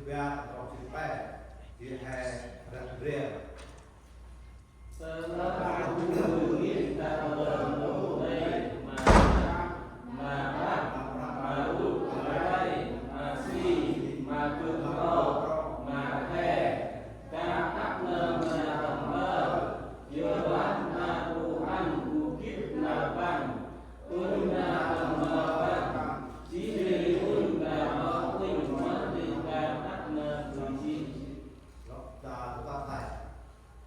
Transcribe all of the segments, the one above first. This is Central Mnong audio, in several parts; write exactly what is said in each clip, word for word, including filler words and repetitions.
Bar, trong jê̆t pe, jêh he răng rêl. Tơlah du ngih ta lơ nô nây ma mah, ma ƀah, ma luh, ma rvay, ma si, ma bơ̆ ro, ma rhe, kah ăp nơm ma tâm mpơl, yorlah ma bu ăn bu gĭt nau Păng. Uănh ma tâm mpơl Păng, jêh ri uănh ma bơ̆ uănh mơ̆ tih kah ăp nơm bơ̆ jêh. Lŏ ta tơpă tay.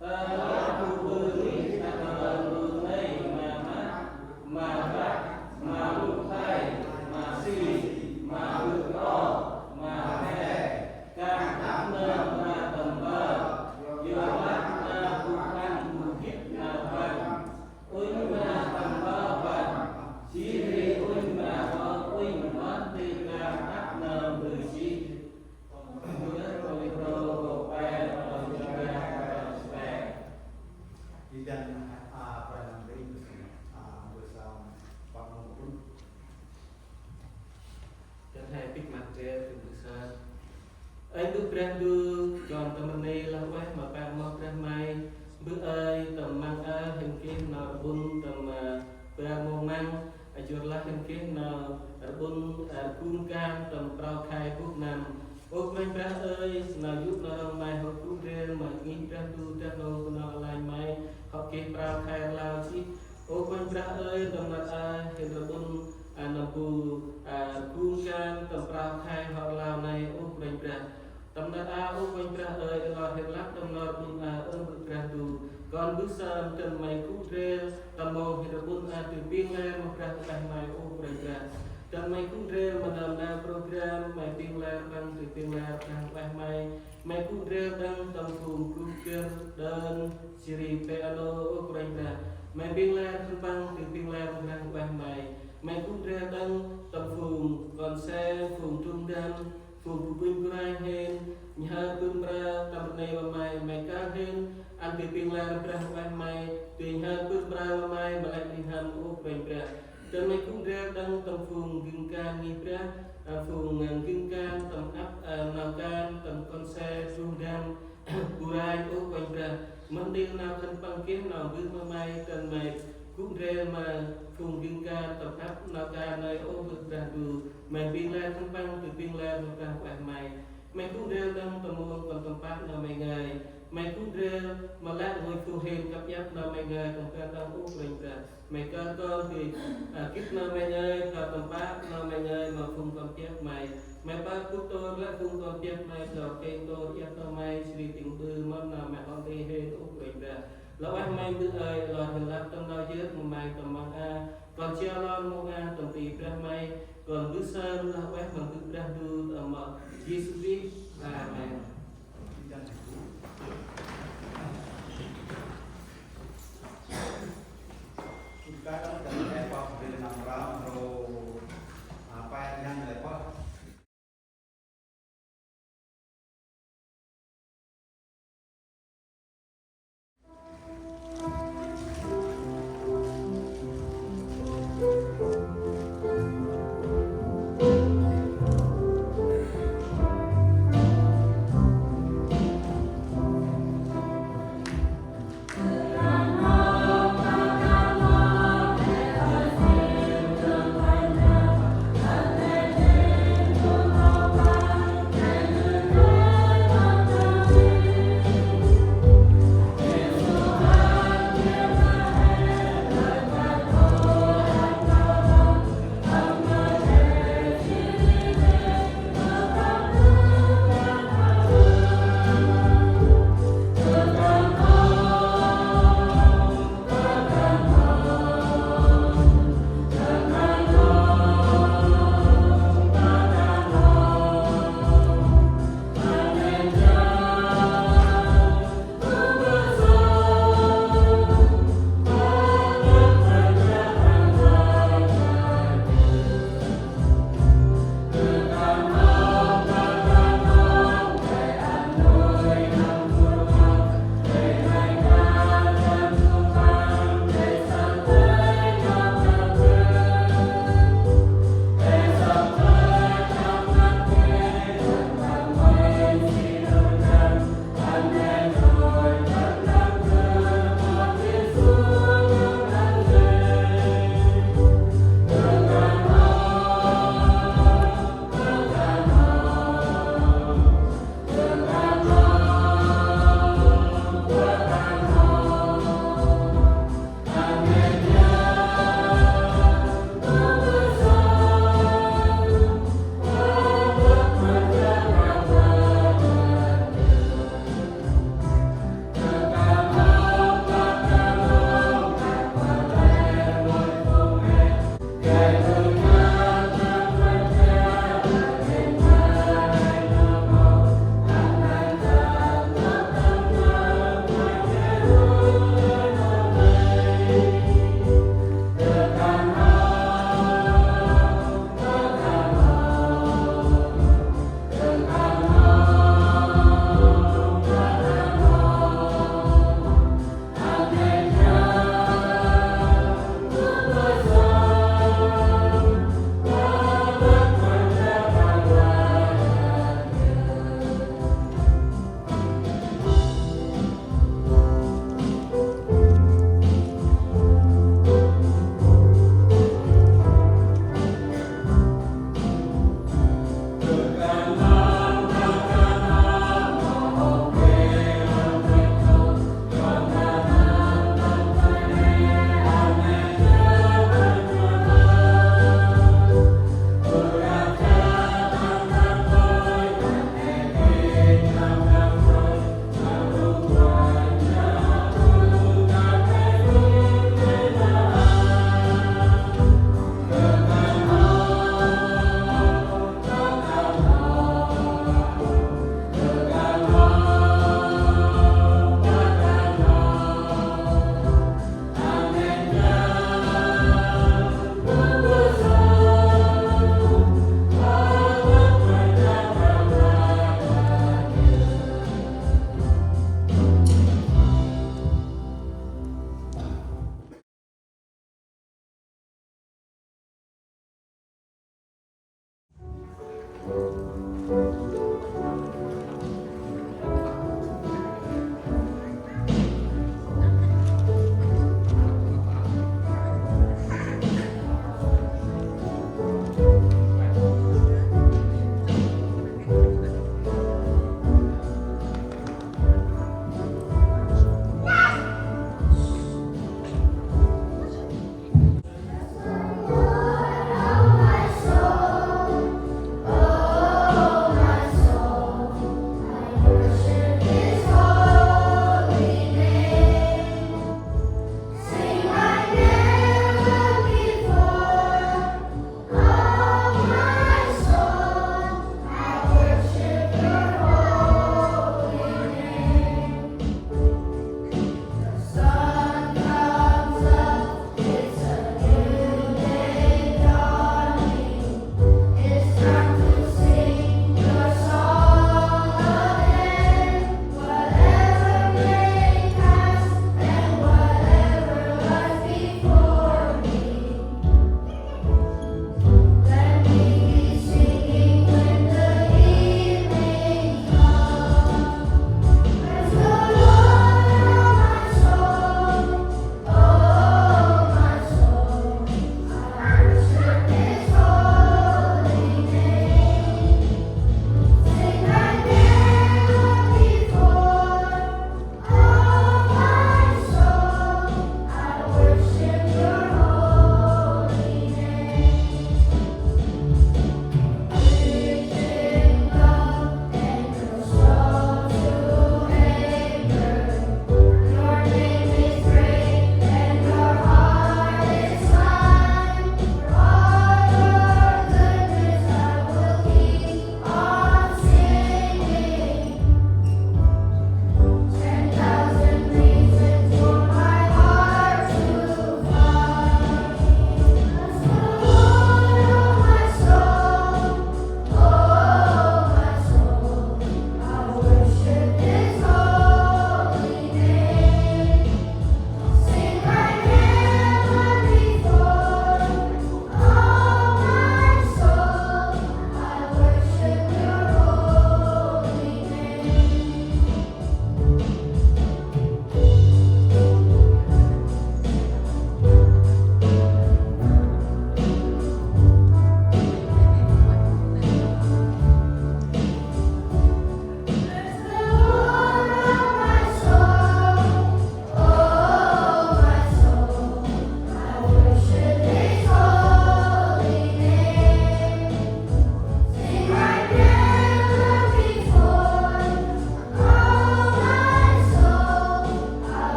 Tơlah du bơ̆ ngih ta lơ nô nây ma mah, ma ƀah, ma luh tay, ma si, ma bơ̆ ro, ma rhe, kah ăp nơm ma tâm mpơl, yorlah ma bu ăn bu gĭt nau Păng. Uănh ma tâm mpơl Păng, jêh ri uănh ma bơ̆ uănh mơ̆ tih kah ăp nơm bơ̆ jêh. Kôrintô kô̆ pe, kô̆ pe, kô̆ pe. Ê dăn, a, pe năm ri, a, bơ̆ sa, păng mông pun. Dăn he pik măt drel, dâng bơ̆ sa. Ơi Mbơ̆ Brah Ndu, chon tâm rnê lah ueh ma păng moh Brah May. Mbơ̆ ơi, tâm măng a hên geh nau rƀŭn tâm, a, bar mông măng, a, yorlah hên geh nau rƀŭn, a, rgum kan tâm prao khay bôk năm. Ơ Kôranh Brah ơi, nau yô̆ nau rŏng May hŏ gŭ ndrel ma ngih Brah Ndu, Brah Ndu, Bunong, alanh May hŏ geh prao khay rlau jêh. Ơ Kôranh Brah ơi, tâm nar a hên rƀŭn, a, nâm bu, a, rgum kan tâm prao khay hŏ rlau nây, ơ Kôranh Brah. Tâm nar a, ơ Kôranh Brah ơi, ê lor hên lăp tâm nau rƀŭn a, ơ Mbơ̆ Brah Ndu. Kon mbơh sơm dăn May gŭ ndrel tâm mông hên rƀŭn a, dơi ping ler ma Brah Huêng Ueh May, ơ Kôranh Brah. Dăn May gŭ ndrel ma nơm nau program May ping ler, Păng dơi ping ler Brah Huêng Ueh May. May gŭ ndrel đŏng tâm phung gru gơr, đơn, jêh ri piano, ơ Kôranh Brah. May ping ler khân păng dơi ping ler Brah Huêng Ueh May. May gŭ ndrel đŏng tâm phung kon se, phung trŭm ndăm, phung bu bŭnh bu ranh hên nhhơr bơh mra tâm rnê ma May, May kơl hên ăn dơi ping ler Brah Huêng Ueh May, dơi nhhơr bơh mra ma May, ma lĕ ling hăm, ơ Kôranh Brah. Dăn May gŭ ndrel đŏng tâm phung gĭng kan ngih Brah, a, phung, a, gĭng kan tâm ăp, a, nau kan tâm kon se, trŭm ndăm, bu ranh, ơ Kôranh Brah. Mơm ntil nau khân păng geh nau mbơh ma May, dăn May gŭ ndrel ma phung gĭng kan tâm ăp nau kan nây, ơ Mbơ̆ Brah Ndu. May ping ler khân păng dơi ping ler ma Brah Huêng Ueh May. May gŭ ndrel đŏng tâm mông kon tâm pă nau May ngơi. May gŭ ndrel ma lĕ rngôch phung hên kăp iăp nau May ngơi tâm ban đŏng, ơ Kôranh Brah. May kơl kon dơi, a, gĭt nau May ngơi, kơl tâm pă nau May ngơi ma phung kon biăp May. May pă gŭ tôr lĕ phung kon biăp May, kơl kêng tôr iăp nau May, jêh ri dâng ƀư mâm nau May hŏ nti hên, ơ Kôranh Brah. Lah ueh May Mbơ̆ ơi, lor hên lăp tâm nau yơk ma May tâm măng a, kon jao lon mông a tâm ti Brah May, kon mbơh sơm lah ueh ma Mbơ̆ Brah Ndu, tâm mâo Yêsu Krist. Amen.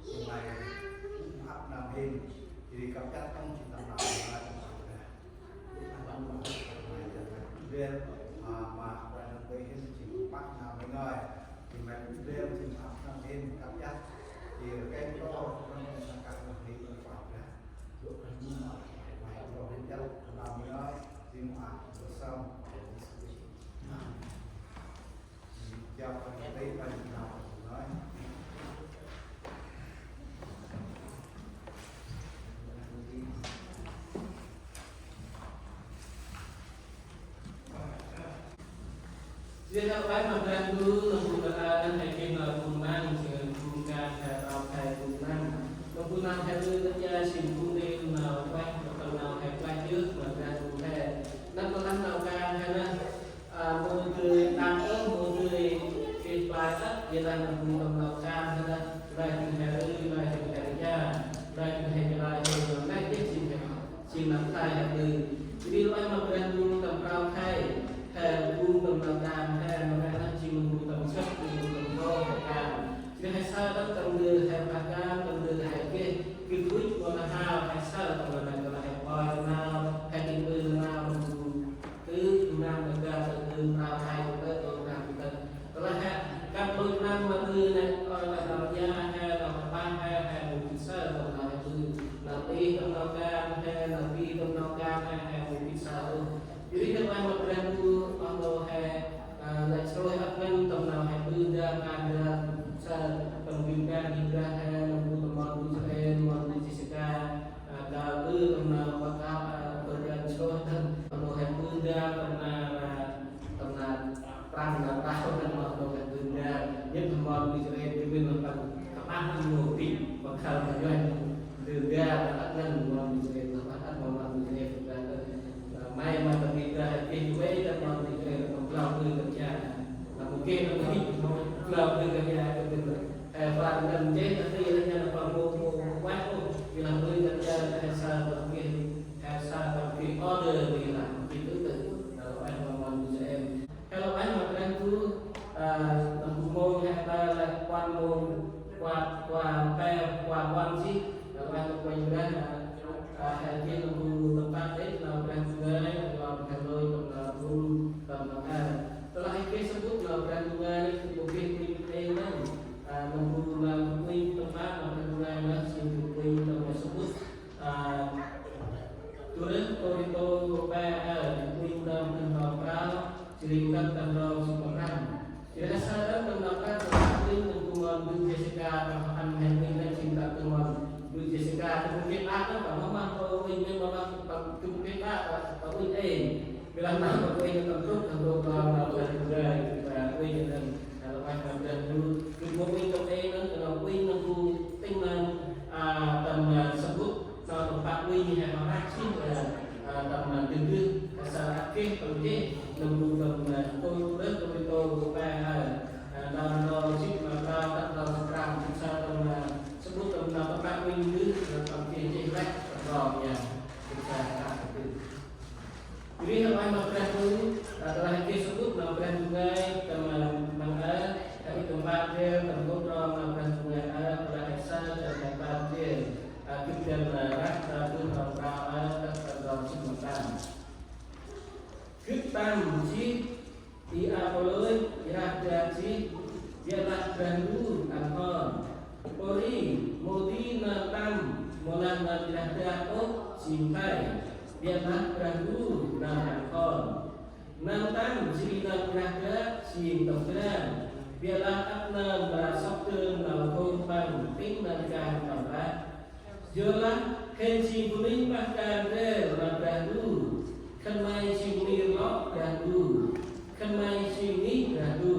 May ăp nau hên, jêh ri kăp jăt tông jêng tâm nau hên. May jêng may, a, ma Kôranh Brah Ndu hên jêng păk nau may ngơi. Jêng may jêng ăp nau hên kăp jăt. Jêng kêng tô, nau hên sa kăp nau hên kăp jăt. Jêng may nau hên jăt, nau may ngơi, jêng ma Kôranh Brah Yêsu Krist. Amen. Jêh ri ueh ma Brah Ndu, nâm bu kơt aơ nây he geh nau gŭ măng, jêng gŭ măng he rau he gŭ măng. Nâm bu nau he ư tât ya jêng gŭ ntil nau ueh, nâm bu nau he klaih yơh ma Brah Ndu he. Nâm bu nau kan he nây, a, mâu dơi đăp ôh, mâu dơi geh play ôh, ƀiălah nâm bu tâm nau kan he nây, klaih jêng he ư, klaih jêng he rêcha, klaih jêng he klaih, he nây jêh jêng he, jêng nau klaih he ư. Jêh ri ueh ma Brah Ndu tâm rau he, he gŭ tâm nau kan he, ma he nây jêng nâm bu tâm săk, nâm bu tâm rau he kan. Jêh ri he saơ tâm ndơ he pah kan, tâm ndơ he geh, gĭt gŭch, ƀon hao, he saơ tâm ndơ he, tâm he poi nau, he gĭt ƀư nau, nâm bu Ư, gŭ măng ta gah, ư, prao he, ư, ư, prao he, ư. Tơlah he, kăp lôch măng ma ư nây, ơ, ta nau ya he, nau kơpah he, he mâu gĭt saơ tâm nau he ư. Nau tih tâm nau kan he, nau tih tâm nau kan he, he mâu gĭt saơ ôh. Jêh ri he ueh ma Brah Ndu, oh nô he, ơ, lĕ srôih ăp ngăn tâm nau he ư, da, kan da, saơ tâm gĭt kan, gĭt kan he, nâm bu tâm mon bu Israel, mon bu Jessica, a, đăo ư tâm nau bơh kăp, a, bơh găn srôih tâm, tâm nau he ư da, tâm nau, a, tâm nau prăng nau đăo tâm nau, nau he ư da. Nhất tâm mon bu Israel, jêh ƀư nau tâm kơpah tâm nau tih, bơh kăp ma nhuănh ư da, ăt ngăn mon bu Israel, tâm ăt ma mon bu Israel, ư da, ư. A, may ma tâm ư da, he geh jêh ƀư tâm mon bu Israel, tâm blao ư tâm ya. Nau mâu geh tâm ư, blao ư tâm ya, ư da. He păng nâm jêh ta ti lĕ nhan păng mâu, mâu, mâu ueh ôh, ƀiălah ƀư kơt jăn he saơ tâm geh, he saơ tâm geh order ƀiălah gĭt ư tơ. Nau ueh ma mon bu Israel. He ueh ma Brah Ndu, a, tâm bu mông he ta lĕ kuan mông, kuan, kuan pe, kuan kuan jêh. Nau ueh ma Kôranh Brah, a, a, he geh nâm bu tâm păk đê̆, nau Brah Ndu ngơi, nau he lôch, tâm nau bŭng, tâm nau ngơi. Tơlah he geh samƀŭt nau Brah Ndu ngơi, nây, gâp mâu geh ŭnh êng nây. A, nâm bu nau gâp ŭnh tâm păk, nau Brah Ndu ngơi nây, jêng gâp ŭnh tâm nau samƀŭt. A, Tơrơh Kôrintô pe, a, gâp ŭnh tâm ndrôm prao, jêh ri kăp tâm ndrôm jê̆t ma prăm. Jêh ri he saơ tâm ndrôm prăm, gâp ŭnh tâm bu mon bu Jessica, tâm ăn he ŭnh nây, jêng tâm bu mon bu Jessica, tâm bu geh đăo, tâm mâu mâu ŭnh nây, mâu mâu tâm bu geh đăo, tâm ŭnh êng. Ƀiălah nau gâp ŭnh tâm trŭk, tâm trŭk, tâm trŭk, tâm trŭk, tâm trŭk, tâm trŭk, Nau ueh ma Brah Ndu, gâp mâu ŭnh tâm êng nây, nau ŭnh nâm bu tĭng nây, a, tâm, a, samƀŭt, nau tâm păk ŭnh he ma rah jêh, a, a, tâm, a, dơ̆ng dơ̆ng, a, saơ ăt geh tâm jêh, nâm bu tâm, a, tô rơh tâm rê tô bu pe, a, a, nau, nau jê̆t ma prao, tâm nau sa prăm, jê̆t saơ tâm, a, samƀŭt tâm nau tâm păk ŭnh dơ̆ng, nau tâm jêh jêh lĕ, tâm rong ya, jê̆t saơ ăt geh. Jêh ri he ueh ma Brah Ndu, a, tơlah he geh samƀŭt nau Brah Ndu ngơi, tâm, a, măng aơ, he ŭch tâm păk ndrel, tâm nkô̆ trong nau Brah Ndu ngơi aơ, tơlah he saơ, tâm he păk ndrel, a, gĭt dăn, a, răk, a, bơh trong prao aơ, tât tâm trong jê̆t ma prăm. Gâp tăm jêh, i Apôlôs, i rah dak jêh, ƀiălah Brah Ndu ăn hon. Pô ri, mâu di nơm tăm, mâu lah nơm i rah dak ôh, jêng Khay, ƀiălah Brah Ndu nơm ăn hon. Nơm tăm jêh ri nơm i rah dak jêng tâm ban, ƀiălah ăp nơm ma sŏk dơm nau hôm păng tĭng nơm kan tâm ban. Yorlah khân jêng bunuyh pah kan ndrel ma Brah Ndu, khân may jêng mir lŏ Brah Ndu, khân may jêng ngih Brah Ndu.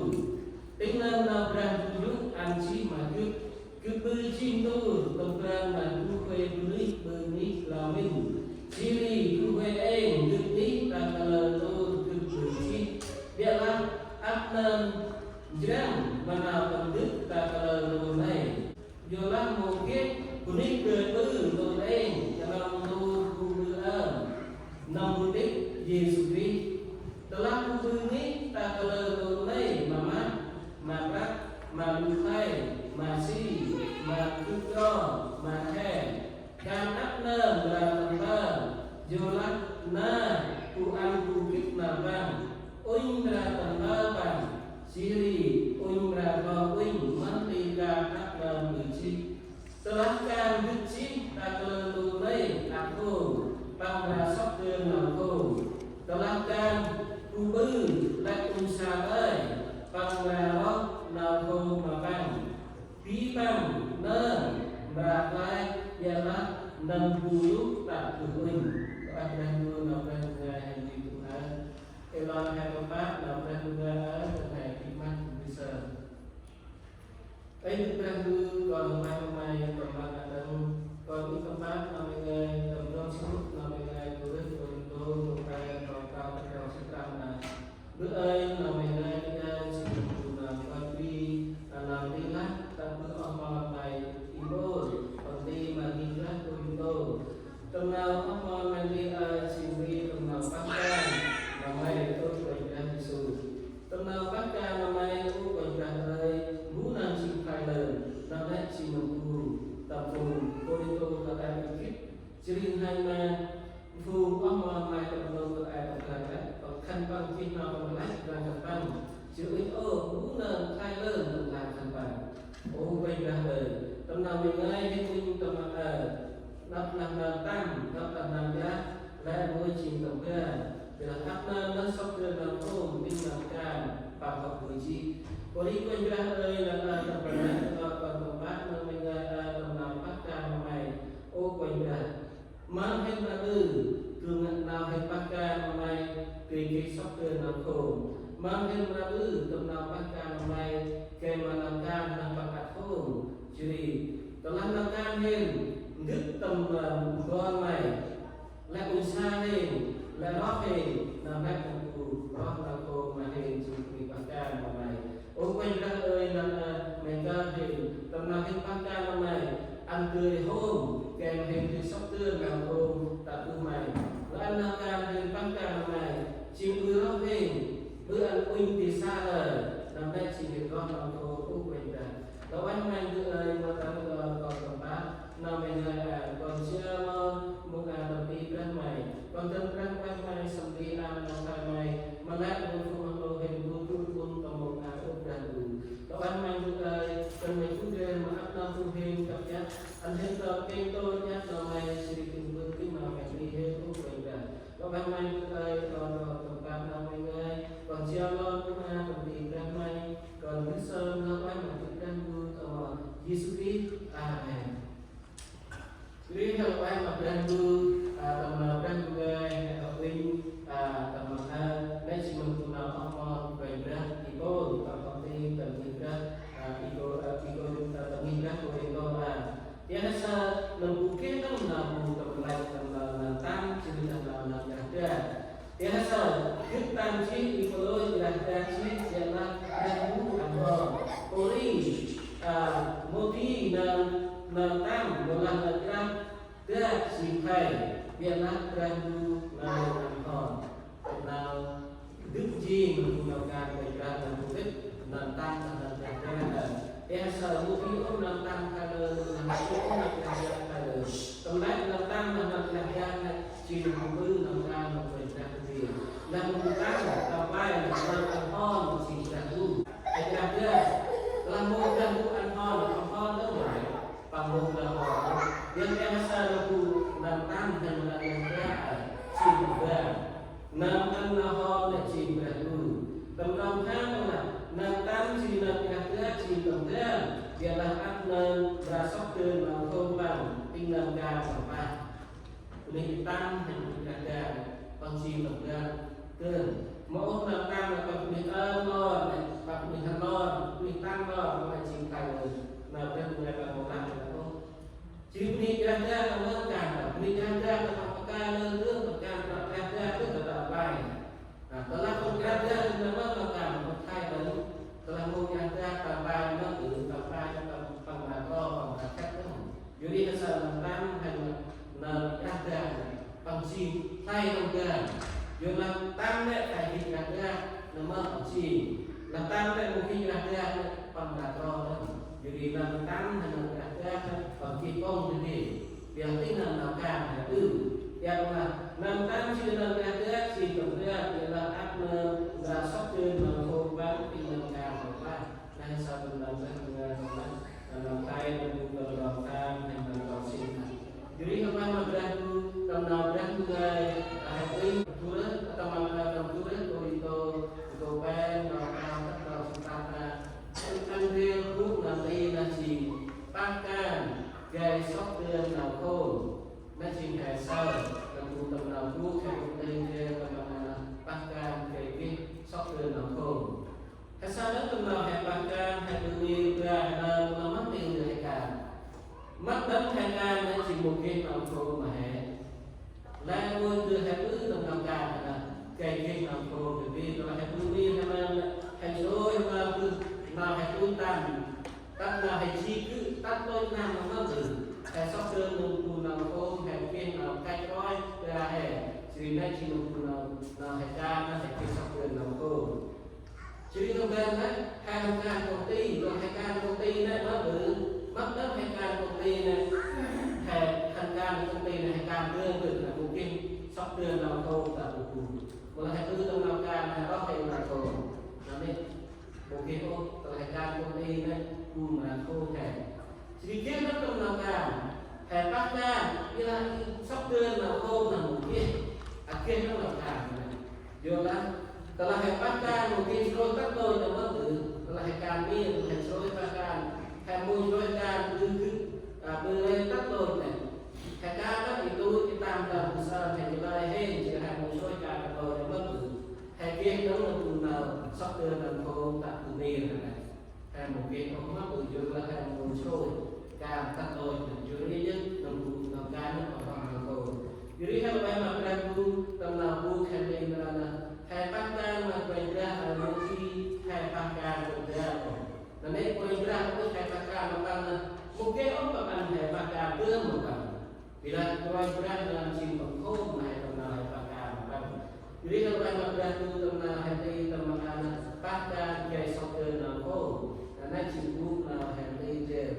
Tĭng nơm nau Brah Ndu yô̆ ăn jêh ma gâp, gâp ƀư jêh ntu tâm ban ma du huê bunuyh ƀư ngih blao mĭn. Jêh ri du huê êng gâp ngih ta kalơ ntu gâp ƀư jêh. Ƀiălah ăp nơm njrăng ma nau tâm dâk ta kalơ ntu nây. Yorlah mâu geh bunuyh dơi ƀư ntu êng, knŏng ntu bu ƀư ơm, nâm bu tĭt Yêsu Krist. Tơlah bu ƀư ngih ta kalơ ntu nây ma mah, ma prăk, ma lu khlay, ma si, ma gŭ Ơ, ma he, kan ăp nơm mra tâm nơm, yorlah nar bu ăn bu gĭt nơm păng, uănh mra tâm nơm păng, jêh ri uănh mra tâm uănh, mân ti kan ăp nơm ƀư jêh. Tơlah kan gĭt jêh ta kalơ ndô nây ăp hôm, păng mra sŏk dơn nau hôm. Tơlah kan bu ƀư lĕ uănh sa ơi, păng mra roh nau hôm ma păng. Bi păng nơm mra klaih, ƀiălah nơm bu luh tă bơh uănh. Tơlah Brah Ndu nau Brah Ndu ngơi hên di tŭ ơ. Ê lor he tâm pă nau Brah Ndu ngơi ơ, tâm he bi măt bi sơm. Ê Đức Brah Ndu, kon ma May tâm pă nau đăng, kon ŭch tâm pă nau May ngơi, tâm đŏng sŭt nau May ngơi, Kôrintô, Kôrintô, Kôrintô, Kôrintô, Kôrintô, Bơ ơi nau May ngơi, ơ, jêng bu nau kơt bri, nau nti lah, tă bơh oh mon May, i bol, păng nti ma ngih Brah Kôrintô. Tâm nau oh mon May nti, ơ, jêng bri tâm nau pah kan ma May, ơ Kôranh Brah Yêsu. Tâm nau pah kan ma May, ơ Kôranh Brah ơi, bu nau jêng khlay lơn, nau nĕ jêng nâm bu, tâm phung Kôrintô kơt ay gĭt, jêh ri hên ma phung oh mon May tâm nau kơt ay tâm khlay lĕ, păng khân păng jêh nau tâm khlay lĕ, păng khân păng. Jêh ri ôh, bu nơm khlay lơn tâm khlay khân păng. Ơ Kôranh Brah ơi, tâm nau May ngơi hên uănh tâm ăp ơ, năp lah nơm tăm, năp lah nơm jah, lĕ môi jêng tâm ban. Ƀiălah ăp nơm nơh sŏk dơn nơm hôm, ƀing nơm kan, păng hŏ bơh jêh. Kôri Kôranh Brah ơi, nơm ơ tâm ban, nơm ơ tâm ban, nơm May ngơi ơ, tâm nau pah kan ma May. Ơ Kôranh Brah, mâm hên mra ƀư, gŭ ngăn nau hên pah kan ma May, gay gay sŏk dơn nơm hôm. Mâm hên mra ƀư, tâm nau pah kan ma May, gay ma nơm kan nơh păng ăt hôm. Jêh ri, tơlah nơm kan hên, gĭt tâm, ơ, ƀon May, lĕ uănh sa hên, lĕ roh hên, nơm nĕ tâm bu, roh nơm hôm ma hên, jêng bri pah kan ma May. Ơ Kôranh Brah ơi, nơm, ơ, May kơt hên, tâm nau hên pah kan ma May, ăn dơi hôm, gay ma hên dơi sŏk dơn nơm hôm, tă bơh May. Lĕ ăn nơm kan hên pah kan ma May, jêng ƀư roh hên, ƀư ăn uănh ti sa lơi, nơm nĕ jêng hên roh nơm hôm, ơ Kôranh Brah. Lŏ ueh May Bơ̆ ơi, ma tâm kon tâm pă, nau May ngơi a, kon jao lơn, mông a tâm ti Brah May. Kon dăn Brah May, May sâm ti a nau khlay May, ma lĕ mông phung hên bu tŭ ƀŭn tâm mông a ŭch Brah Ndu. Lŏ ueh May Bơ̆ ơi, dăn May gŭ ndrel ma ăp nau phung hên kăp iăt, ăn hên tơl kêng tôr iăt nau May, jêh ri tŭ ƀŭn tĭng nau May ti hên ŭch Brah Ndu. Lŏ ueh May Bơ̆ ơi, kon tâm pă nau May ngơi, kon jao lơn, mông a tâm ti Brah May. Kon gĭt sơm nau ueh ma Bơ̆ Brah Ndu, tâm Yêsu Krist. Amen. Ri hên lŏ ueh ma Brah Ndu, a, tâm nau Brah Ndu ngơi, hên lŏ uănh, a, tâm nau, nĕ jêng mâm bu nau oh mon Kôranh Brah, i Pôl, tâm Kôrintô, tâm ngih Brah, a, i Pôl, a, i Kôrintô, a, tâm ngih Brah Kôrintô, a. Ƀiălah sa, nâm bu geh tâm nau bu tâm lĕ tâm nau nơm tăm, jêh ri tâm nau nơm Brah Ndu. Ƀiălah sa, gĭt tăm jêh i Pôl ơi, Brah Ndu jêh, ƀiălah Brah Ndu ăn hŏ. Pôri, a, mâu di nơm, nơm tăm, mâu lah nơm Brah Ndu jêng khlay, ƀiălah Brah Ndu nơm ăn hŏ. Nơm gĭt jêng nơm bu nơm kan Kôranh Brah nơm bu gĭt, nơm tăm nơm Brah Ndu. Ƀiălah sa, mâu di ôh nơm tăm khlay lơn, nơm bu ôh nơm Brah Ndu khlay lơn. Tâm lĕ nơm tăm nơm Brah Ndu, jêng nơm bu nơm kan nơm Kôranh Brah Ndu. Nơm bu tăm, tâm lĕ nơm ăn hŏ, jêng Brah Ndu. Ê Brah Ndu, lah mâu Brah Ndu ăn hŏ, ăn hŏ nơm lĕ, păng mâu nơm hŏ. Ƀiălah sa nơm bu nơm tăm, nơm nơm Brah, jêng Brah. Nơm ăn nơm hŏ nĕ jêng Brah Ndu. Tâm nơm hŏ nơm, nơm tăm jêng nơm Brah Ndu, jêng tâm Brah. Ƀiălah ăp nơm mra sŏk dơn nơm hôm păng, tĭng nơm kan nơm pă. Bunuyh tăm hên Brah Ndu, păng jêng tâm Brah Ndu. Mâu ôh nơm tăm nơm păng bunuyh ơn lor, păng bunuyh hăn lor, bunuyh tăm lor, păng jêng khlay lơn. Nơm Brah Ndu ngơi păng mâu lah nơm ôh. Jêh ri bunuyh Brah Ndu tâm nơm kan, bunuyh Brah Ndu tâm pah kan lơn, tâm pah kan, Brah Ndu tâm pah kan. A, tơlah Brah Ndu tâm nơm pah kan, tâm khlay lơn, tơlah mâu Brah Ndu tâm pah kan, tâm pah kan, tâm pah kan, tâm pah kan. Yor ri hên sa nơm tăm hên nơm Brah Ndu, păng jêng khlay tâm ban. Yor nơm tăm nĕ khlay gĭt Brah Ndu, nơm mâu păng jêng. Nơm tăm nĕ mâu gĭt Brah Ndu, păng Brah Ndu nơm. Yor ri nơm tăm hên nơm Brah Dak, păng geh pŏng dê dê. Biăp tĭng nau kan he ƀư. Biăp lah năm tăm jêng nau dak dak jêng tâm dak, biăp lah ăp nơm nau sŏk dơn nau khôm păng tĭng nau kan păng păng. Nau he saơ tâm nau dak nau kan păng păng. Nau tay nau bu tâm nau kan, nau nau sĭn. Jêh ri hŏ păng ma Brah Ndu, tâm nau Brah Ndu ngơi, he ƀư, tâm nau, tâm nau Kôrintô, Kôrintô pe, nau kan, nau sĭn ta. Ăn rêl bu nau tê nau jêng pah kan gay sŏk dơn nau khôm. Nau jêng he saơ, nau bu tâm nau bu khen tê rêl tâm nau pah kan gay geh sŏk dơn nau khôm. He saơ nau tâm nau he pah kan, he ƀư mir, ƀư he nau tâm nau mât tê nau he kan. Mât đŏng he kan, nau jêng mâu geh nau khôm ma he. Lĕ mâu dơi he ƀư tâm nau kan he nơh, gay geh nau khôm, gay geh nau he ƀư mir he nơh, he nsrôyh he nơh, ƀư nau he tui tăn, tât nau he ji gư̆, tât lôch năm nơh mâu dơi. He sŏk dơn nơh bu nau khôm, he geh nau kăch roi, gay he, jêh ri nơh jêng nơh bu nau, nau he kan nơh, he geh sŏk dơn nau khôm. Jêh ri tâm ban nơh, he hăn kan công ty, tâm he kan công ty nơh, mât ƀư, mât đŏng he kan công ty nơh, he hăn kan công ty nơh, he kan dơn ƀư nơh, mâu geh sŏk dơn nau khôm ta ƀư bu. Mâu lah he ƀư tâm nau kan, he roh he nau khôm. Nơh nê, mâu geh ôh, tâm he kan công ty nơh, bu nau khôm he. Jêh ri geh nơh tâm nau kan, he pah kan, ƀiălah sŏk dơn nau khôm nơh mâu geh, ăt geh nơh nau kan nơh. Yor lah, tơlah he pah kan mâu geh nsrôyh tât lôch nơh mâu dơi, tơlah he kan mir, tơlah he nsrôyh pah kan, he mâu nsrôyh kan ƀư gư̆, a, ƀư rêh tât lôch nơh. He kan nơh i tui i tâm kan bu saơ, he nglay hên, jêh he mâu nsrôyh kan tât lôch nơh mâu dơi. He geh nơh nơh bu nau sŏk dơn nau khôm ta ƀư mir nơh. He mâu geh ôh mât ƀư, yor lah he mâu nsrôyh kan tât lôch nơh, yor ri yơh nơh bu nau kan nơh păng păng nơh khôm. Yor ri he lĕ ma Brah Ndu tâm nau bu khen lĕ nơh nơh, he pah kan ma Kôranh Brah, a, mâu geh he pah kan Kôranh Brah ôh. Nơh nê Kôranh Brah ôh he pah kan ma păng nơh, mâu geh ôh păng ăn he pah kan dơm ma păng. Ƀiălah Kôranh Brah nơh jêng păng khôm ma he tâm nau he pah kan ma păng. Yor ri nơh Kôranh Brah Ndu tâm nau he tê tâm ma kan nơh pah kan gay sŏk dơn nau khôm. Nơh nê jêng bu nau he tê jêh.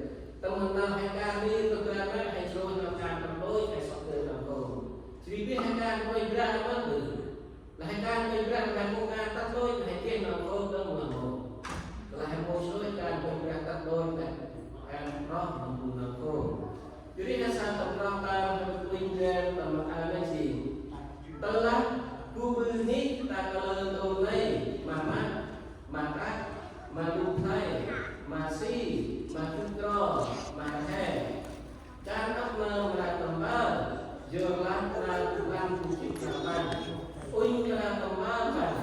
Tâm nau he kan ri tâm ban nơh he nsrôyh nau kan tât lôch he sŏk dơn nau khôm. Jêh ri bêh he kan Kôranh Brah mâu dơi. Lah he kan Kôranh Brah lah mâu kan tât lôch, lah he geh nau khôm đŏng lah mâu. Lah he mâu nsrôyh kan Kôranh Brah tât lôch lah he roh nơh bu nau khôm. Yor ri he saơ tâm nau kan he ƀư uănh rêh tâm ma kan nơh jêng. Tơlah bu ƀư ngih ta kalơ ndô nây ma măt, ma trăk, ma lu play, ma si, ma gưt kro, ma rhe. Kan ăp nơm mra tâm mpơl, yorlah nơm bu ăn bu jê̆t nơm păng. Uănh mra tâm mpơl păng,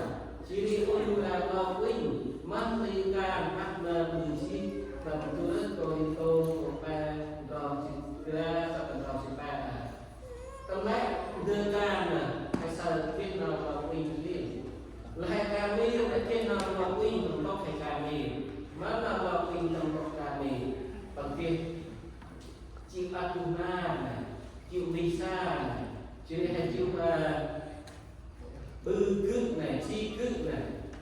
jêh ri uănh mra lŏ uănh, mơm ti kan ăp nơm ƀư jê̆t, tâm du rơ̆k Kôrintô, kô̆ pe, ndrong jê̆t gra, tât ndrong jê̆t pe. Tâm lĕ, ndơ kan nơh, he saơ geh nơm lŏ uănh jê̆t. Lah he kan mir, geh nơm lŏ uănh tâm pŏk he kan mir. Mâm nơm lŏ uănh tâm pŏk kan mir. Păng geh Chịu ăt gŭ ma nê, chịu misa nê, jêh ri he chịu, ơ, ƀư gư̆ nê, si gư̆ nê.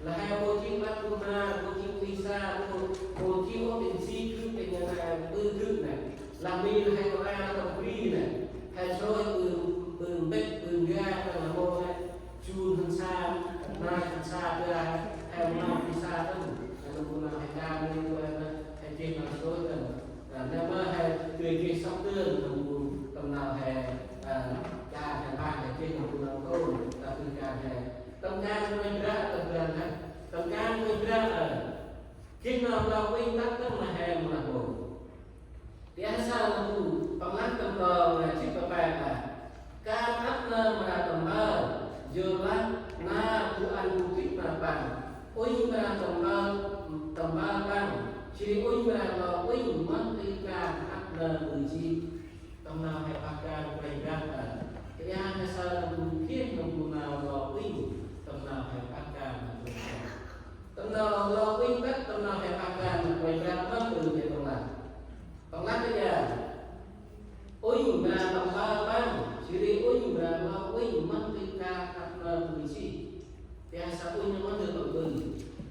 Lah he mâu chịu ăt gŭ ma, mâu chịu misa, mâu, mâu chịu ôh tĭng si gư̆, tĭng nê, ƀư gư̆ nê. Lah mi lah he kơt a tâm bri nê, he srôi ƀư, ƀư mbĭt, ƀư nga, lah mâu nê. Jun hăn sa, nai hăn sa, ƀiă he mâu nau hăn sa tơm, he nơm bu nau he kan ni, bu he nơm he geh nau srôi tơm. Nê mơ he geh geh sŏk tơm, nơm bu tâm nau he, ơ, kan he pah he geh nơm bu nau khôm, ta bri kan he. Tâm kan Kôranh Brah, tâm kan he. Tâm kan Kôranh Brah, ơ. Geh nau lŏ uănh tât tơm ma he mâu lah mâu. Biă sa nơm bu, păng lah tâm nau, nê, jêh păng păng. Kan ăp nơm mra tâm mpơl, yorlah nơm bu ăn bu gĭt ma păng. Uănh mra tâm mpơl, tâm mpơl păng. Jêh ri uănh mra lŏ uănh, mơm ti kan ăp nơm ƀư jê̆t. Tâm nau he pah kan Kôranh Brah. Biă he saơ nơm bu geh nơm bu nau lŏ uănh, tâm nau he pah kan Kôranh Brah. Tâm nau lŏ uănh tât, tâm nau he pah kan Kôranh Brah, mâm ƀư he tâm nau. Păng lah kơ ya. Uănh mra tâm mpơl păng, jêh ri uănh mra lŏ uănh, mâm ti kan ăp nơm ƀư jê̆t. Biă sa uănh mâm ƀư păng ƀư.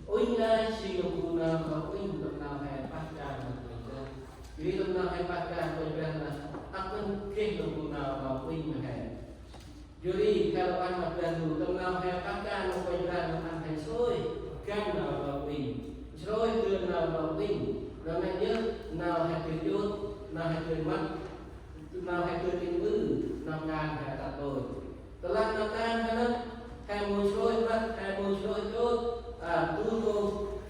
Uănh nê jêng nơm bu nau lŏ uănh tâm nau he pah kan Kôranh Brah. Yor ri tâm nau he pah kan Kôranh Brah nơh, ăp nơh geh nơh bu nau rlau uănh ma he. Yor ri khlay lŏ uănh ma Brah Ndu, tâm nau he pah kan Kôranh Brah nơh ăn he nsrôyh găn nau rlau uănh, nsrôyh dơn nau rlau uănh. Nau nây yơh nau he dơi djôt, nau he dơi mât, nau he dơi tĭng ƀư, nau kan he tât lôi. Tơlah nau kan he nơh, he mâu nsrôyh mât, he mâu nsrôyh djôt, a, du nô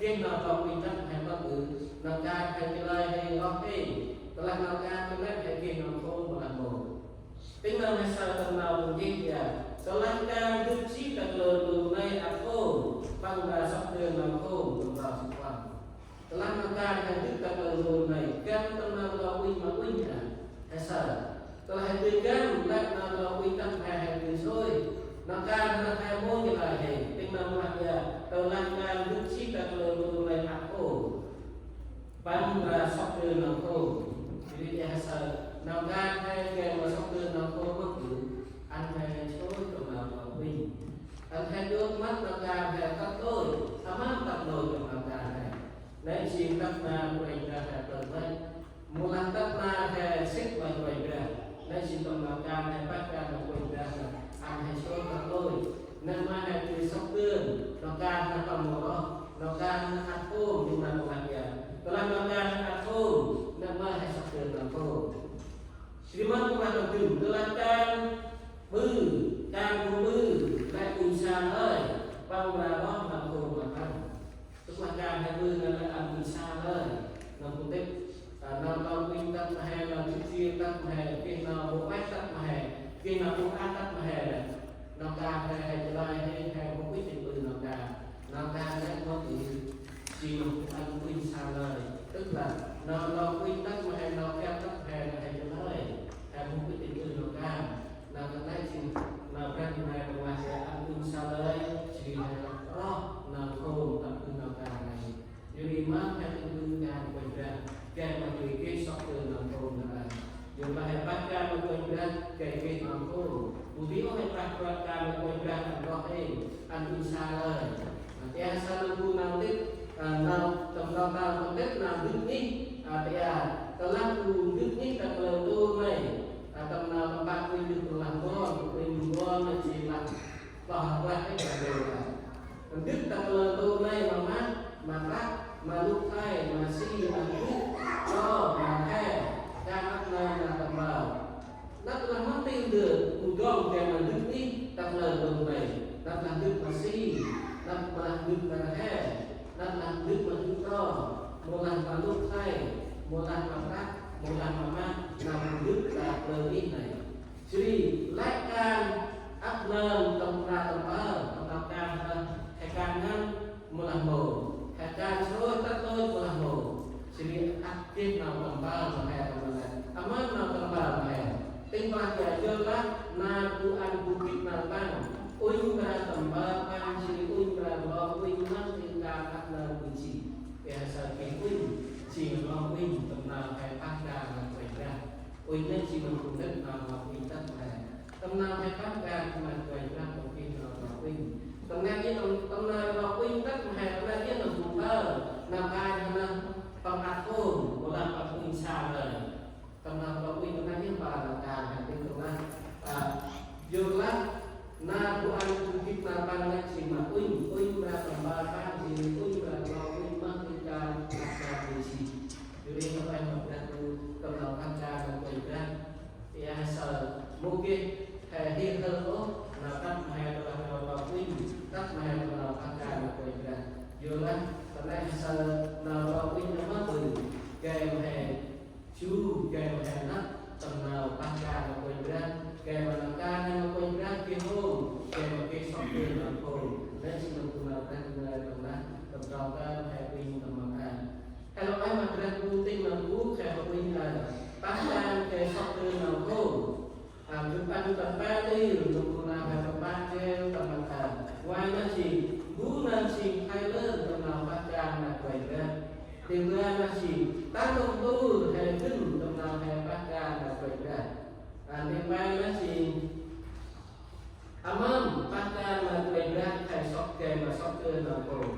geh nau rlau uănh tât he mât ƀư, nau kan he chalơi he roh hên. Tơlah nau kan he nơh, he geh nau khôm mâu lah mâu. Tĭng nau he saơ tâm nau bu nchih ya. Tơlah kan dâk jêh ta kalơ ndô nây ăt khôm, păng mra sŏk dơn nau khôm tâm nau sŭk păng. Tơlah nau kan he dâk ta kalơ ndô nây, găn tâm nau rlau uănh ma uănh a, he saơ. Tơlah he dâk găn lĕ nau rlau uănh tât he, he dơi nsrôyh. Nau kan he nơh he mâu chalơi he. Tĭng nau mra ya, tơlah kan dâk jêh ta kalơ ndô nây ăt khôm, păng mra sŏk dơn nau khôm. Yor ri he saơ, nau kan he gay ma sŏk dơn nau khôm mât ƀư, ăn he nsrôyh tâm nau rlau uănh. Ăn he djôt mât nau kan he tât lôi, a mâm tât lôi tâm nau kan he. Nây jêng tât ma Kôranh Brah he plơ̆ văch. Mâu lah tât ma he sĭt ma Kôranh Brah. Nây jêng tâm nau kan he pah kan ma Kôranh Brah nơh, ăn he nsrôyh tât lôi. Nây ma he dơi sŏk dơn, nau kan he păng mâu roh, nau kan he ăt khôm, jêng ma mâu lah ya. Tơlah nau kan he ăt khôm, nây ma he sŏk dơn nau khôm. Yor ri mâm mâu lah nau dŭm, tơlah kan ƀư, kan bu ƀư, lĕ uănh sa lơi, păng mra roh nau khôm ma păng. Tơlah kan he ƀư nây lĕ ăn uănh sa lơi, nau bu tĭp, a, nau rlau uănh tât ma he, nau jêh jêng tât ma he, geh nau mâu ueh tât ma he, geh nau mâu ueh tât ma he. Nau kan he, he chalơi he, he mâu uănh tĭp ƀư nau kan. Nau kan lĕ mâu ƀư, jêng nau bu ăn uănh sa lơi. Tức là nau rlau uănh tât ma he, nau găn tât ma he, nau he chalơi, he mâu uănh tĭp ƀư nau kan. Nau kan nây jêng nau Brah Ndu he păng lah ăn uănh sa lơi, jêh ri he roh nau khôm tât ƀư nau kan nây. Yor ri ma he tĭng ƀư kan Kôranh Brah, gay ma geh sŏk dơn nau khôm nơh. Yor ma he pah kan Kôranh Brah, gay geh nau khôm. Bu di ôh he pah kan Kôranh Brah ăn roh hên, ăn uănh sa lơi. A, ti a sa lơi bu nau tĭp, a, nau tâm nau tâm tĭp nau dâk ngih, a, ti a, tơlah bu dâk ngih ta kalơ ndô nây, a, tâm nau tâm pah uănh dâk păng lah bon, uănh dâk bon nây jêng lah Pah uănh ê ta kalơ ndô nây. Ndâk ta kalơ ndô nây ma mah, ma prăk, ma lŭk khlay, ma si, ma gŭ, tro, ma rhe, kan ăp nơm nau tâm mpơl. Năp lah mơm tĭng ndơ, bu dŏng gay ma ndâk ih ta kalơ ndô nây. Năp lah ndâk ma si, năp lah ndâk ma rhe, năp lah ndâk ma gŭ tro, mâu lah ma lŭk khlay, mâu lah ma prăk, mâu lah ma mah, nau bu ndâk ta kalơ ih nây. Jêh ri lĕ kan ăp nơm tâm mra tâm mpơl, tâm nau kan he, he kan ngăn mâu lah mâu, he kan nsrôyh tât lôch mâu lah mâu. Jêh ri ăp geh nau tâm mpơl ma he tâm nau lĕ. A mâm nau tâm mpơl ma he. Tĭng pah ya, yorlah nar bu ăn bu gĭt nar păng, uănh mra tâm mpơl păng, jêh ri uănh mra rlau uănh măng tĭng kan ăp nơm uănh jêh. Ƀiă he saơ geh uănh, jêng rlau uănh tâm nau he pah kan ma Kôranh Brah. Uănh nây jêng măng bu gĭt nau rlau uănh tât ma he. Tâm nau he pah kan ma Kôranh Brah tâm geh nau rlau uănh. Tâm nau yơh tâm, tâm nau rlau uănh tât ma he, tâm nau yơh nau bu mpơl, nau kan he nơh păng ăt hôm, mâu lah păng uănh sa lơi. Tâm nau rlau uănh tâm nau yơh mpơl nau kan he, tĭng tâm nau, a, yorlah nar bu ăn bu gĭt nar păng nây jêng ma uănh, uănh mra tâm mpơl păng, jêng uănh mra rlau uănh măng tĭng kan ăp nơm uănh jêh. Yor ri nau uănh ma Brah Ndu tâm nau pah kan ma Kôranh Brah. Ƀiă he saơ mâu geh he hil hơl ôh, nau tât ma he tơlah nau rlau uănh, tât ma he tâm nau pah kan ma Kôranh Brah. Yorlah tâm nau he saơ nau rlau uănh nau mâp ƀư, gay ma he jru, gay ma he năp tâm nau pah kan ma Kôranh Brah, gay ma nau kan ma Kôranh Brah geh hôm, gay ma geh sŏk dơn nau hôm. Nây jêng nau bu nau Brah Ndu nau tâm nau tâm trong kan he uănh tâm măng an. He lŏ uănh ma Brah Ndu tĭng ma bu he uănh a, pah kan gay sŏk dơn nau hôm. A, gâp ăn tâm pe tir, nơm bu nau he tâm pă jêl tâm măng an. Nguai nơh jêng, bu nơm jêng khlay lơn tâm nau pah kan ma Kôranh Brah. Tĭng dua nơh jêng, ta nôk ntur he gân tâm nau he pah kan ma Kôranh Brah. A, tĭng pe nơh jêng, a mâm pah kan ma Kôranh Brah, he sŏk gay ma sŏk dơn nau hôm.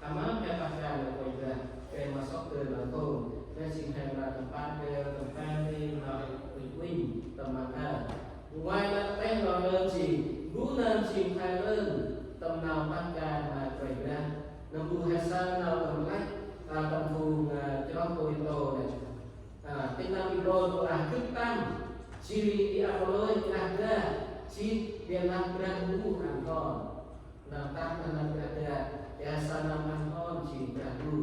A mâm he pah kan ma Kôranh Brah, gay ma sŏk dơn nau hôm. Nơh jêng he mra tâm pă Nơm jêng khlay lơn tâm nau pah kan ma Kôranh Brah. Nơm bu he saơ nau tâm lăch, a, tâm phung, a, chroh Kôrintô nê. A, tĭng nơm i Pôl lah gâp tăm, jêh ri i Apôlôs lah dak, jêh ri lah Brah Ndu ăn hon. Nơm tăm lah lah dak, dak, dak saơ nơm ăn hon jêng Brah Ndu.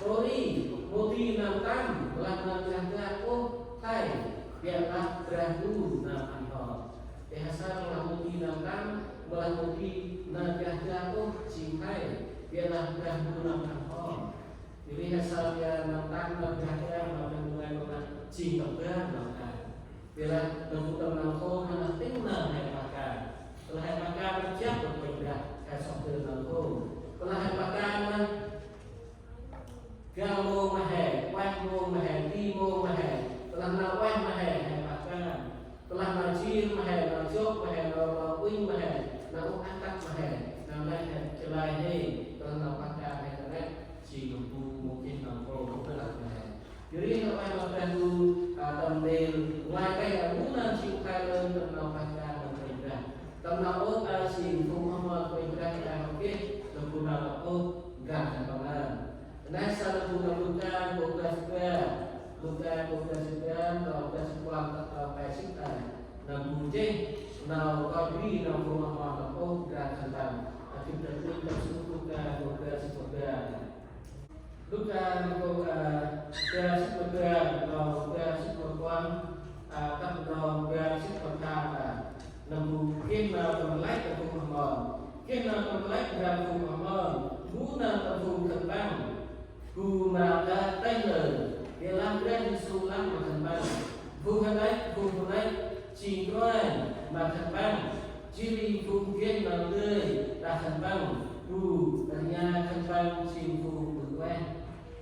Pôri, mâu di nơm tăm lah nơm lah dak ôh, khlay, dak lah Brah Ndu nơm ăn hon. Dak saơ lah mâu di nơm tăm, lah mâu di nơm lah dak ôh, jêng khlay, dak lah Brah Ndu nơm ăn hon. Jêh ri he saơ dak nơm tăm nơm lah dak, nơm Brah Ndu nơm jêng tâm ban nơm tăm. Ƀiălah nơm bu tâm nau khôm nơm tĭng nơm he pah kan. Tơlah he pah kan nơm jăp Kôranh Brah, he sŏk dơn nơm khôm. Tơlah he pah kan nơm gao mông ma he, ueh mông ma he, di mông ma he. Tơlah nau ueh ma he, he pah kan. Tơlah nau jêr ma he, nau jŏk ma he, nau, nau uănh ma he, nau ŭch ăt tât ma he, nau nây he chalơi he. Tơlah nau pah kan he ta nây, jêng nơm bu mâu geh nau khôm, nau tơlah ma he. Jêh ri nau ueh ma Brah Ndu, a, tâm ntil, ngoai kay a bu nơm jêng khlay lơn tâm nau pah kan ma Kôranh Brah. Tâm nau ôp a jêng phung oh mon Kôranh Brah a hŏ geh, tâm bu nau ôp gah tâm ban. Nây saơ tâm bu nau Luka, kô̆ bar jât bar, Luka, kô̆ bar jât bar, kô̆ bar jât puăn, kô̆ pe jât a. Nơm bu jêh, nau kơt ri, nau phung oh mon nau ôp gah tâm ban. A, gâp dăn uănh tâm sŭt Luka, kô̆ bar jât bar. Luka kô̆, a, bar jât ma bar, kô̆ bar jât ma puăn, a, tât kô̆ bar jât ma pham, a, nơm bu geh nau tâm lăch tâm phung oh mon. Geh nau tâm lăch tâm phung oh mon. Bu nơm tâm phung khân păng. Bu ma kah têh lơn. Ƀiălah Brah Yêsu lah ma khân păng. Phung khân lăch, phung khân lăch, jêng kôranh ma khân păng. Jêh ri phung geh nau dơi đah khân păng, bu rnha khân păng jêng phung ƀư ueh.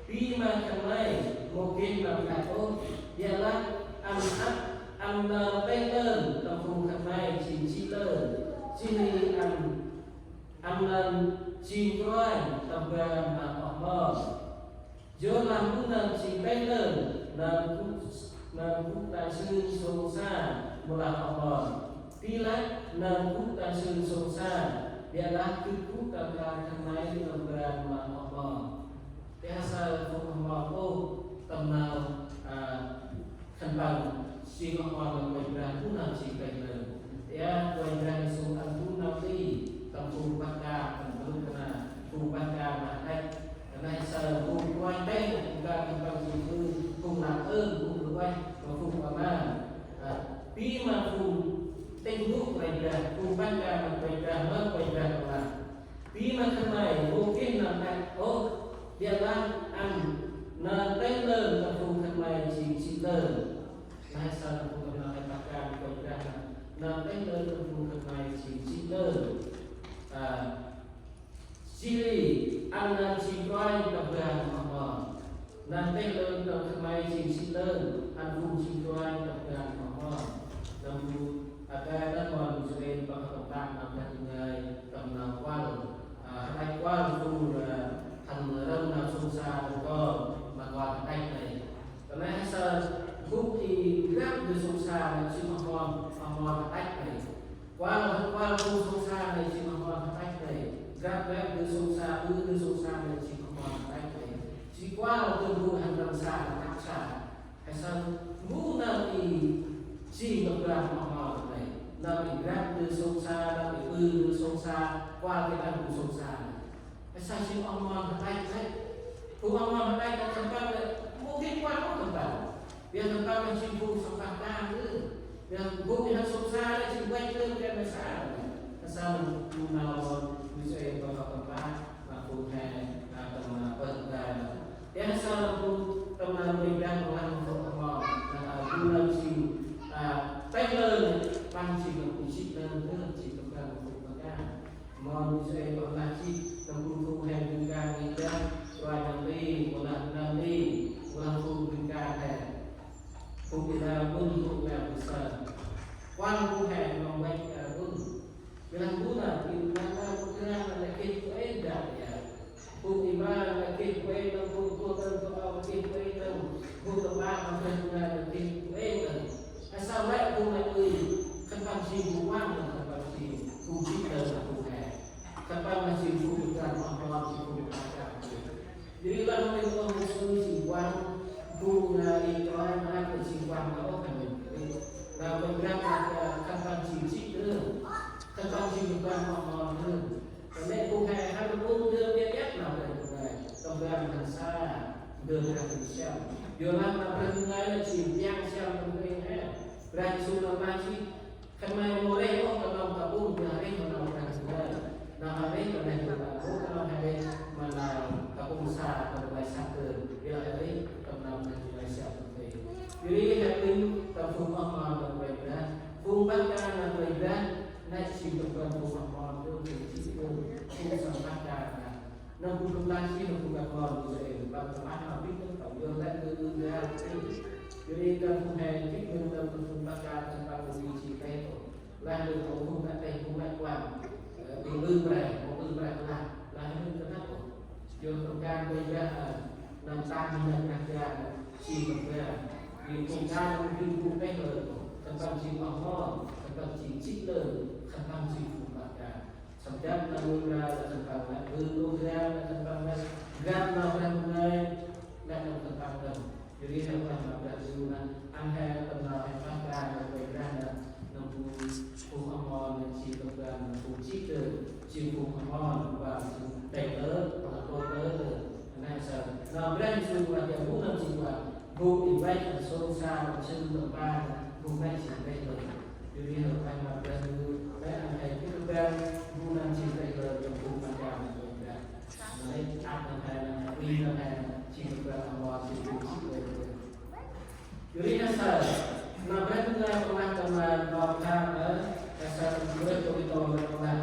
Bi ma khân may mâu geh nau lăch ôh, ƀiălah ăn ăp, ăn nơm têh lơn tâm phung khân may jêng jê̆ lơn. Jêh ri ăn, ăn nơm jêng kôranh tâm ban ma oh mon. Yorlah bu nơm jêng têh lơn, nơm gŭ, nơm gŭ ta sưng sông sa mâu lah oh mon. Bi lah nơm gŭ ta sưng sông sa, ƀiălah gâp gŭ ta khlay khân may tâm ban ma oh mon. Ƀiălah saơ phung oh mon ôh, tâm nau, a, khân păng, jêng oh mon ma Kôranh Brah bu nơm jêng têh lơn. Ƀiălah Kôranh Brah Yêsu ăn bu nau ti, tâm phung pah kan, tâm phung khân, phung pah kan ma hđăch. Nây saơ phung kôranh têh, phung kan khân păng jêng phung, phung lăp ơn, phung ƀư ueh, ma phung pah man. A, bi ma phung tĭng nôk Kôranh Brah, phung pah kan ma Kôranh Brah, ma Kôranh Brah ma lah. Bi ma khân may mâu geh nau lăch ôh, ƀiălah ăn nơm têh lơn tâm phung khân may jêng jê̆ lơn. Nây saơ tâm phung khân may pah kan Kôranh Brah, nơm têh lơn tâm phung khân may jêng jê̆ lơn. A, jêh ri ăn nơm jêng kôranh tâm ban ma oh mon. Nơm têh lơn tâm khân may jêng jê̆ lơn, ăn phung jêng kôranh tâm ban ma oh mon. Nơm bu, a, kah nơm mon Israel păng tâm păng nơm Brah Ndu ngơi, tâm nau kuăl, a, hđăch kuăl phung, a, hăn rŏng nau sông sa tâm kon, ma kuăl hđăch nây. Tâm nây he saơ, gŭ i grăp ndơ sông sa nây jêng oh mon, oh mon hđăch nây. Kuăl, kuăl phung sông sa nây jêng oh mon hđăch nây. Grăp, grăp ndơ sông sa, ƀư ndơ sông sa nây jêng oh mon hđăch nây. Jêh kuăl ndơ bu hăn rŏng sa, hăn sa. He saơ, bu nơm i jêng tâm ban ma oh mon nây. Nơm i grăp ndơ sông sa, nơm i ƀư ndơ sông sa, kuăl geh đah bu sông sa nây. He saơ jêng oh mon hđăch nây. Phung oh mon hđăch nây khân păng nây, mâu geh kuăl ôh khân păng. Ƀiălah khân păng nây jêng phung sŏk pah kan ơ. Ƀiălah phung i hăn sông sa nây jêng uănh lơn gay ma sa. He saơ nơm bu nau mon, bu sa ê păng khân păng, ma phung he, a, tâm nau pơh kan. Ƀiălah he saơ nơm bu tâm nau mâu geh kuăl ôh khân păng. Nơm, a, bu nơm jêng, a, têh lơn, păng jêng nơm bu jê̆ lơn, jêng tâm ban phung pah kan. Mon Israel păng lah jêh, tâm phung he gân kan ngih dah, kôranh nơm ri, mâu lah nơm ri, mâu lah phung gân kan he. Phung i nơm ƀŭn, phung i nơm ƀŭn sơm. Kuăl phung he nơm uănh kơ ƀŭn. Ƀiălah ƀŭn nơm, i nơm ƀŭn kơt nơm lĕ geh bu ê dah ya. Phung i nơm lĕ geh bu ê nơm, phung i nơm ƀŭn lĕ geh bu ê nơm, phung i nơm ƀŭn lĕ geh bu ê nơm. He saơ lĕ phung nây ƀư, khân păng jêng bu uănh, khân păng jêng bu Ndơ Brah Yêsu siăm. Yorlah ma Brah Ndu ngơi lĕ jêng piăng siăm tâm rêh he. Brah Yêsu nơm lah jêh: Khân may mâu rêh ôh knŏng ta pŭng, ƀiălah rêh ma nau Brah Ndu ngơi. Nau he rêh ta neh ntu ta ƀư knŏng he rêh ma nau ta pŭng sa tâm rnglay săk dơm, ƀiălah he rêh tâm nau Brah Ndu ngơi siăm tâm rêh. Yor ri he uănh tâm phung oh mon nơm Kôranh Brah, phung pah kan nơm Kôranh Brah, nĕ jêng tâm ban phung oh mon, phung jê̆ dơm, phung sŏng pah kan nơm. Nơm bu gâp lah jêh nơm bu gâp mon bu dơi, ban tâm ah nơm bĭt nơm tâo yor lĕ ư ư ga. Yor ri tâm phung he jê̆ nơm tâm phung pah kan tâm ban bu jê̆ têh ôh. Lah nơm ôh phung nă têh phung nă kuăng. Ơ, bu ư bre, bu ư bre lah. Lah nơm kơnăp ôh. Yor tâm kan bu bre, ơ, nơm tah nơm nă ga, jêng tâm bre. Yor phung kan nơm bu bu têh lơ ôh. Tâm ban jêng oh mon, tâm ban jêng jê̆ lơ, tâm ban jêng phung pah kan. Săm jăn ta nuih rai lĕ khân păng năp, ƀư đŏng rai lĕ khân păng năp, găn nau răng ngai lĕ nau khân păng năp. Yor ri he uănh ma Brah Ndu nơm, ăn he tâm nau he pah kan nơm Kôranh Brah nơm, nơm bu phung oh mon nơm jêng tâm ban nơm phung jê̆ dơm, jêng phung oh mon, wa jêng têh lơ, wa kô̆ lơ, nơm nai sa. Nơm Brah Yêsu wa jêng bu nơm jêng wa, bu i văch, sông sa, nơm jêng tâm ban, bu nai jêng têh lơ. Yor ri he uănh ma Brah Ndu, lĕ ăn he jêng tâm ban, bu nơm jêng têh lơ, nơm bu ma jam, nơm Brah. Nơm lĕ ăp nơm he, nơm he, ƀư nơm he, jêng tâm ban, nơm mon, jêng bu jê̆ lơ. Yor ri he sa, nơm Brah Ndu ngơi păng lah tâm nơm nau pha, ơ, he sa tâm Brah Kôrintô nơm păng lah.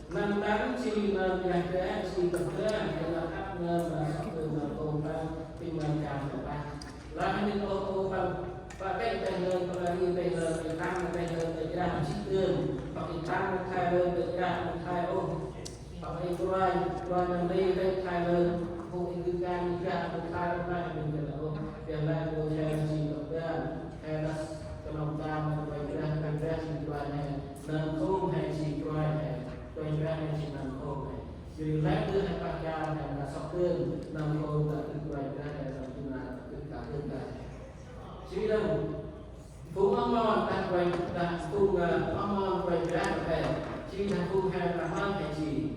Nơm tăng jêng nơm Brah Ndu, jêng tâm ban, jêng nơm ăp nơm, nơm sŏk nơm, nơm tôm păng, tĭng nơm jam tâm ban. Lah nơm ôh ôh păng, păng têh têh lơ, păng ri têh lơ, têh tăng têh lơ, têh jrah jê̆ dơm, păng i tăng têh lơ, têh jrah têh ôh. Păng i kruanh, kruanh nơm ri têh têh lơ, bu i gư kan i jrah têh têh lơ, păng i gư kan ôh. Ƀiălah ƀư he jêng tâm ban, he nơm knŏng kan nơm Kôranh Brah, Kôranh Brah jêng kruanh he, nơm khôm he jêng kruanh he, Kôranh Brah he jêng nơm khôm he. Yor ri lĕ ư he pah kan he nơm sŏk dơm, nơm khôm ta ư Kôranh Brah he, nơm du na ta ư ta ư ta he. Jêh ri nơm, phung oh mon ta Kôranh, ta phung, ơ, oh mon Kôranh Brah ta he. Jêh ri nơm phung he ta mân he jêng.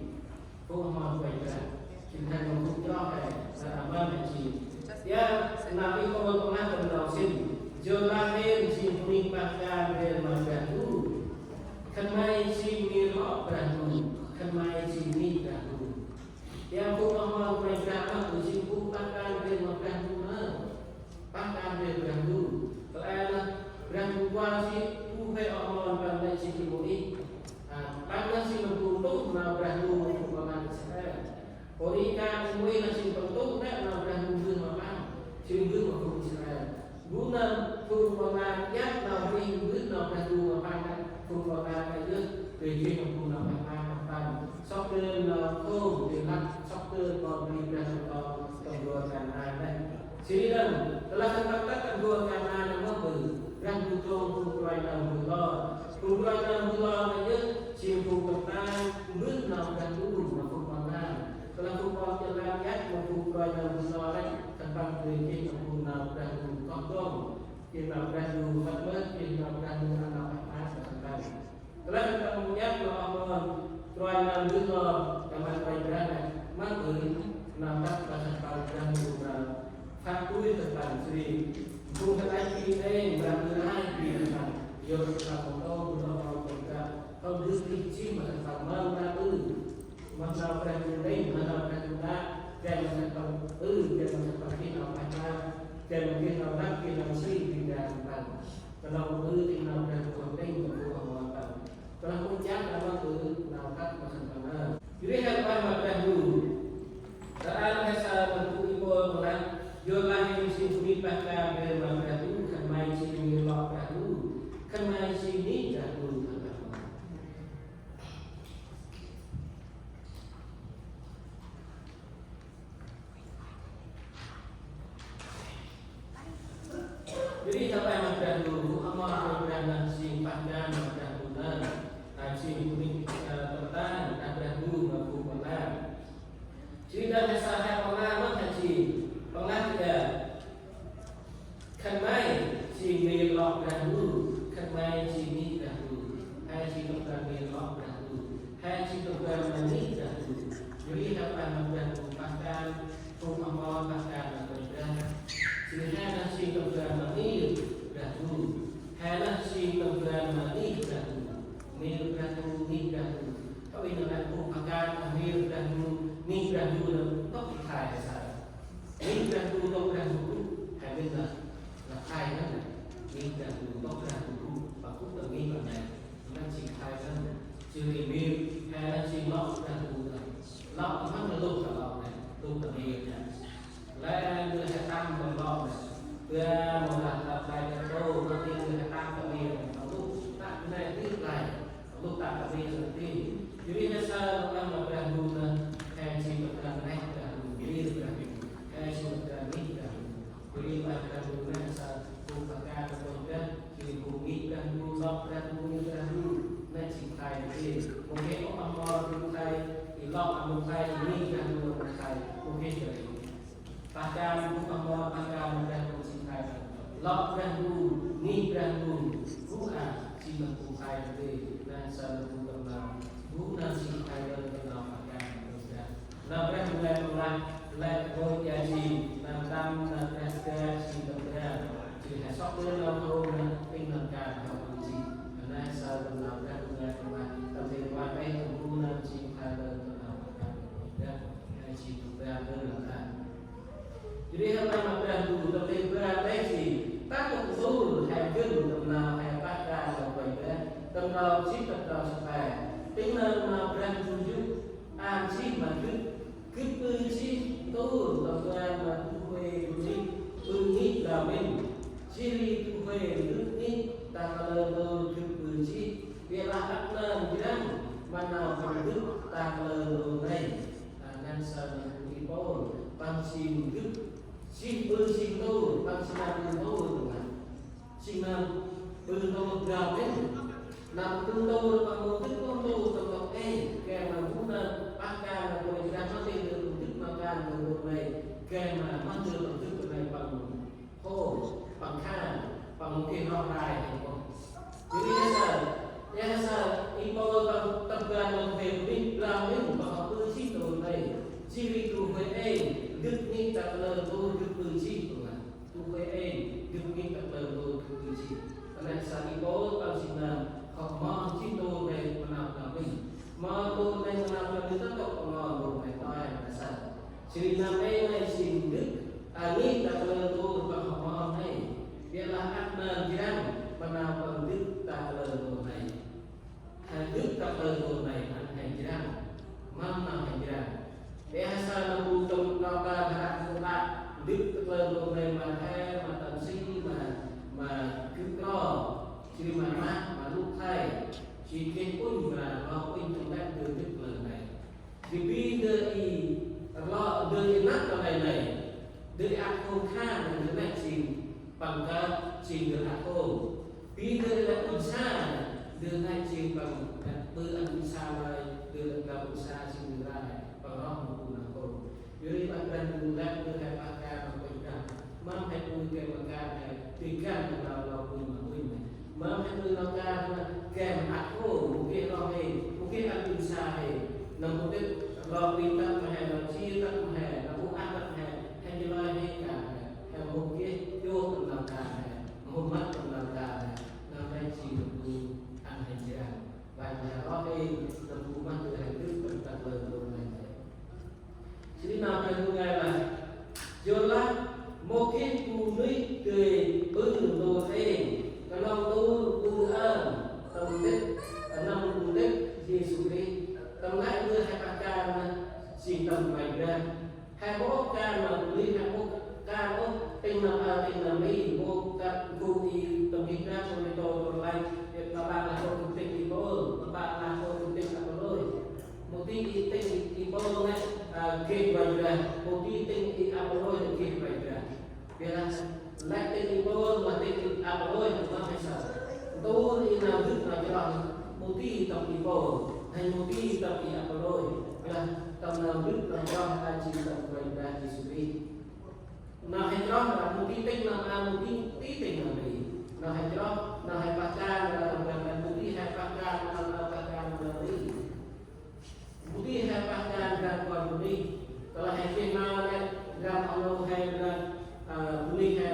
Phung oh mon Kôranh Brah. Jêh ri nơm phung chroh he, ta mân he jêng. Yor, nơm i Pôl păng lah tâm nau sĭn. Yor lah hên jêng bunuyh pah kan ri ma Brah Ndu. Khân may jêng mir lŏ Brah Ndu. Khân may jêng nik Brah Ndu. Yor phung oh mon Kôranh Brah ma ƀư jêng phung pah kan ri ma Brah Ndu nơh. Pah kan ri Brah Ndu. Tơl e lah Brah Ndu kuăl jêh, bu he oh mon păng lĕ jêng i Môis. A, păng lah jêng nơm bu ntuh nau Brah Ndu ma phung păng ngan Israel. Pô ri kan i Môis lah jêng păng ntuh nĕ nau Brah Ndu mbơh ma păng. Jêng mbơh ma phung Israel. Bu nơm phung păng ngan iăt nau ri mbơh nau Brah Ndu ma păng nĕ. Phung păng ngan iăt yơh, gay jêh nơm bu nau pah kan ma păng. Sŏk dơn nau khôm, ri lăp, sŏk dơn kon bri Brah Ndu tâm, tâm rua Kanaan nĕ. Jêh ri nơm, tơlah khân păng tât tâm rua Kanaan nơm mâu ƀư, Brah Ndu dŏng phung kruanh nơm mbơh lor. Phung kruanh nơm mbơh lor nĕ yơh, jêng phung tâm ban, mbơh nơm Brah Ndu ma phung păng ngan. Tơlah phung păng ngan iăt ma phung kruanh nơm mbơh lor nĕ, khân păng gay jêh ma phung nơm Brah Ndu koh dŏng. Jêh nơm Brah Ndu mât mơh, jêh nơm Brah Ndu ăn nau pah kan ma khân păng. Tơlah khân păng iăt ma oh mon kruanh nơm mbơh lor, tâm ban Kôranh Brah nĕ, mâu ƀư nau tât ma khân păng Brah Ndu ma phat tui khân păng jêh ri. Phung khân ay bri nĕ, Brah Ndu ay bri khân păng. Yor khân păng mâu tât, bu nơm mâu tât. Khân păng dơi jêh ma khân păng mâu nau ƀư. Mâu nau Brah Ndu nĕ, mâu nau Brah Ndu đă. Gay ma khân păng ƀư, gay ma khân păng geh nau pah kan. Gay ma geh nau lăp, geh nau si, geh nau pah kan. Knŏng ƀư tĭng nau Brah Ndu kơnh tĭng ma phung oh mon păng. Tơlah ƀư jăk nau ƀư nau tât ma khân păng nơh. Yor ri he uănh ma Brah Ndu. Tơ a he sa ma phung i Pôl păng lah. Yor lah hên jêng bunuyh pah kan ri ma Brah Ndu, khân may jêng mir lŏ Brah Ndu. Khân may jêng nik Brah Ndu. Yor ri ta pah ma Brah Ndu, oh mon Kôranh Brah nơh, jêng pah kan ma Brah Ndu nơh, a, jêng bunuyh, ơ, tâm ban, ta Brah Ndu ma phung păng ngan. Jêh ri nơh he sa he păng lah mơh he jêng, păng lah jêh. Khân may jêng mir lŏ Brah Ndu, khân may jêng nik Brah Ndu, he jêng tâm ban mir lŏ Brah Ndu, he jêng tâm ban ma nik Brah Ndu. Yor ri he pah ma Brah Ndu pah kan, phung oh mon pah kan ma Kôranh Brah, He nơh jêng tâm ban ma ngih Brah Ndu. He nơh jêng tâm ban ma ngih Brah Ndu. Ngih Brah Ndu, ngih Brah Ndu. Thâo inh nơh lĕ phung pah kan ngih Brah Ndu, ngih Brah Ndu nơh tŏk khay he saơ. Ngih Brah Ndu tŏk Brah Ndu gŭ, he mĭn nơh, nơh khay nơh. Ngih Brah Ndu tŏk Brah Ndu gŭ, păng gŭ ta ngih păng nơh. Nơh jêng khay nơh. Jêh ri mir, he nơh jêng lŏ Brah Ndu nơh. Lŏ tâm hăn nơh lôh ta lŏ nơh, lôh ta mir nơh. Lĕ ndơ he tăng tâm lŏ nơh. Bơh mâu lah ta play ta tô, mâu tĭng ndơ he tăng ta mir nơh. Lôh ta nơh tĭng play. Lôh ta ta mir nơh tĭng. Jêh ri he saơ lŏ nơh ma Brah Ndu nơh. He jêng tâm ban neh Brah Ndu, mir Brah Ndu. He jêng tâm ban neh Brah Ndu. Jêh ri ma Brah Ndu nơh he saơ phung pah kan nơh păng nơh. Jêh ri phung ngih Brah Ndu, lŏ Brah Ndu, ngih Brah Ndu. Nơh jêng khay nơh tĭng. Mâu geh ôh amor Ndu khay, i lŏ amor khay, i ngih Brah Ndu amor khay. Mâu geh jêh ri. Pah kan, phung amor pah kan Brah Ndu jêng khay nơh. Lŏ Brah Ndu, ngih Brah Ndu, gŭ a, jêng nơh phung khay nơh tĭng. Nơh saơ nơh phung tâm ban. Gŭ nơh jêng khay nơh tâm ban pah kan nơh Brah. Nơh Brah Ndu ngai păng lah, lĕ rngôch ia jêng, nơh tâm, nơh Brah Ndu jêng tâm ban. Jêh he sŏk nơh nau thô nơh, tĭng nơh kan nơh ƀư jêh. Nơh saơ tâm nơh Brah Ndu ngai păng lah, tâm ban pah kan nơh gŭ nơh jêng khay nơh tâm ban pah kan nơh Brah. He jêng tâm ban nơh nơh kan. Jêh ri he lah ma Brah Ndu tâm ban pah kan jêh. Ta kŏ ntur he gân tâm nau he pah kan nơh Brah. Tâm nau jêh tâm nau sơm he. Tĭng nơh ma Brah Ndu yơh. Ăn jêh ma gâp, gâp ƀư jêh ntur tâm ban ma du huê du nik ƀư ngih blao mĭn. Jêh ri du huê gâp ngih ta kalơ ntur gâp ƀư jêh. Biălah ăp nơm jrăng ma nau păng gâp ta kalơ ntur nây. A, nơh saơ nơh i Pôl păng jêng gâp jêh ƀư jêh ntur, păng jêng nơh ƀư ntur nơh. Jêng nơh ƀư ntur blao mĭn. Nơh ƀư ntur păng mâu gĭt ôh ntur tâm tŏk ê, gay ma gŭ nơh pah kan nơh Kôranh Brah mâu geh ndơ păng gĭt ma kan nơh ntur nây, gay ma mâu ndơ păng gĭt nây păng hô, păng khan, păng mâu geh roh rai hê ôh. Jêh ri he saơ, he saơ, i Pôl păng tâm ban nơh huê bunuyh blao mĭn, păng hŏ ƀư jêh ntur nây, jêh ri du huê ê, gĭt ngih ta kalơ ntur gâp ƀư jêh păng lah. Du huê ê, gâp ngih ta kalơ ntur gâp ƀư jêh. Ta nây saơ i Pôl păng jêng nơh hŏ mâu jêh ntur nây ma nau blao mĭn. Mâu ntur nây ma nau blao mĭn ta tŏk păng ntur nây ta he ma saơ. Jêh ri nơh ê nây jêng gâp, a, ngih ta kalơ ntur păng hŏ mâu nây. Biălah ăp nơm jrăng ma nau păng gĭt ta kalơ ntur nây. He gĭt ta kalơ ntur nây ăn he jrăng. Mâm nau he jrăng. Ƀiă he saơ nơh bu tâm nau ta hră bu ăt gĭt ta kalơ ntur nây ma he, ma tâm si, ma, ma gĭt kro. Jêh ri ma mah, ma lŭ khlay. Jêh geh ŭnh ma rlau ŭnh tâm lĕ ndơ gĭt kalơ nây. Jêh bi ndơ i rlau, ndơ i năp ta nây nây. Ndơ i ăt hôm khan, ndơ nĕ jêng păng kơt jêng ndơ ăt hôm. Bi ndơ i lĕ ŭnh sa, ndơ nĕ jêng păng, ơ, ƀư ăn ŭnh sa lơi, ndơ lĕ kơt ŭnh sa jêng ndơ rai, păng roh ma ŭnh ăt hôm. Yor ri ma Brah Ndu lĕ ndơ he pah kan ma Kôranh Brah. Mâm he ƀư gay ma kan he, tui găn ma nau rlau ŭnh ma ŭnh he. Mâm he ƀư nau kan ma gay ma ăt hôm, mâu geh roh he, mâu geh ăn ŭnh sa he. Nâm mâu geh rlau ŭnh tât ma he, nâm jêh tât ma he, nâm bu ăt tât ma he, he jêh lơi he kan he. He mâu geh jŏ tâm nau kan he, mâu mât tâm nau kan he. Nâm nây jêng nâm bu ăn he jrăng. Ƀiălah roh he, nâm bu mât ndơ he gĭt tâm ta kalơ ntur nây. Jêh ri nau Brah Ndu ngơi lah, yorlah mâu geh bunuyh dơi ƀư ntur êng, knŏng ntur ƀư ơn tâm ntĭt, nơm ntĭt Yêsu Krist. Tâm lĕ ndơ he pah kan nơh jêng tâm Kôranh Brah. He mâu ôh kan ma bunuyh, he mâu ôh kan ôh tĭng nơm a tĭng nơm ri, mâu kan gŭ i tâm Kôranh Brah, Kôranh Brah, Kôranh Brah, tâm ban lah kôranh tĭng i Pôl, tâm ban lah kôranh tĭng Apôlôs. Mâu di i tĭng i Pôl nĕ, a, geh Kôranh Brah, mâu di tĭng i Apôlôs nĕ geh Kôranh Brah. Biălah lĕ tĭng i Pôl, mâu tĭng i Apôlôs, mâu mât he saơ. Ntur i nơh gĭt nơh chroh, mâu di tâm i Pôl, he mâu di tâm i Apôlôs. Biălah tâm nơh gĭt nơh chroh, a jêng tâm Kôranh Brah Yêsu Krist. Nơh he chroh, mâu di tĭng nơm a, mâu di tĭng nơm ri. Nơh he chroh, nơh he pah kan, nơh he pah kan, mâu di he pah kan, nơh he pah kan, nơm ri. Mâu di he pah kan, nơh kon bunuyh. Tơlah he geh nơh nĕ, nơh a nơh he, nơh, a, bunuyh he,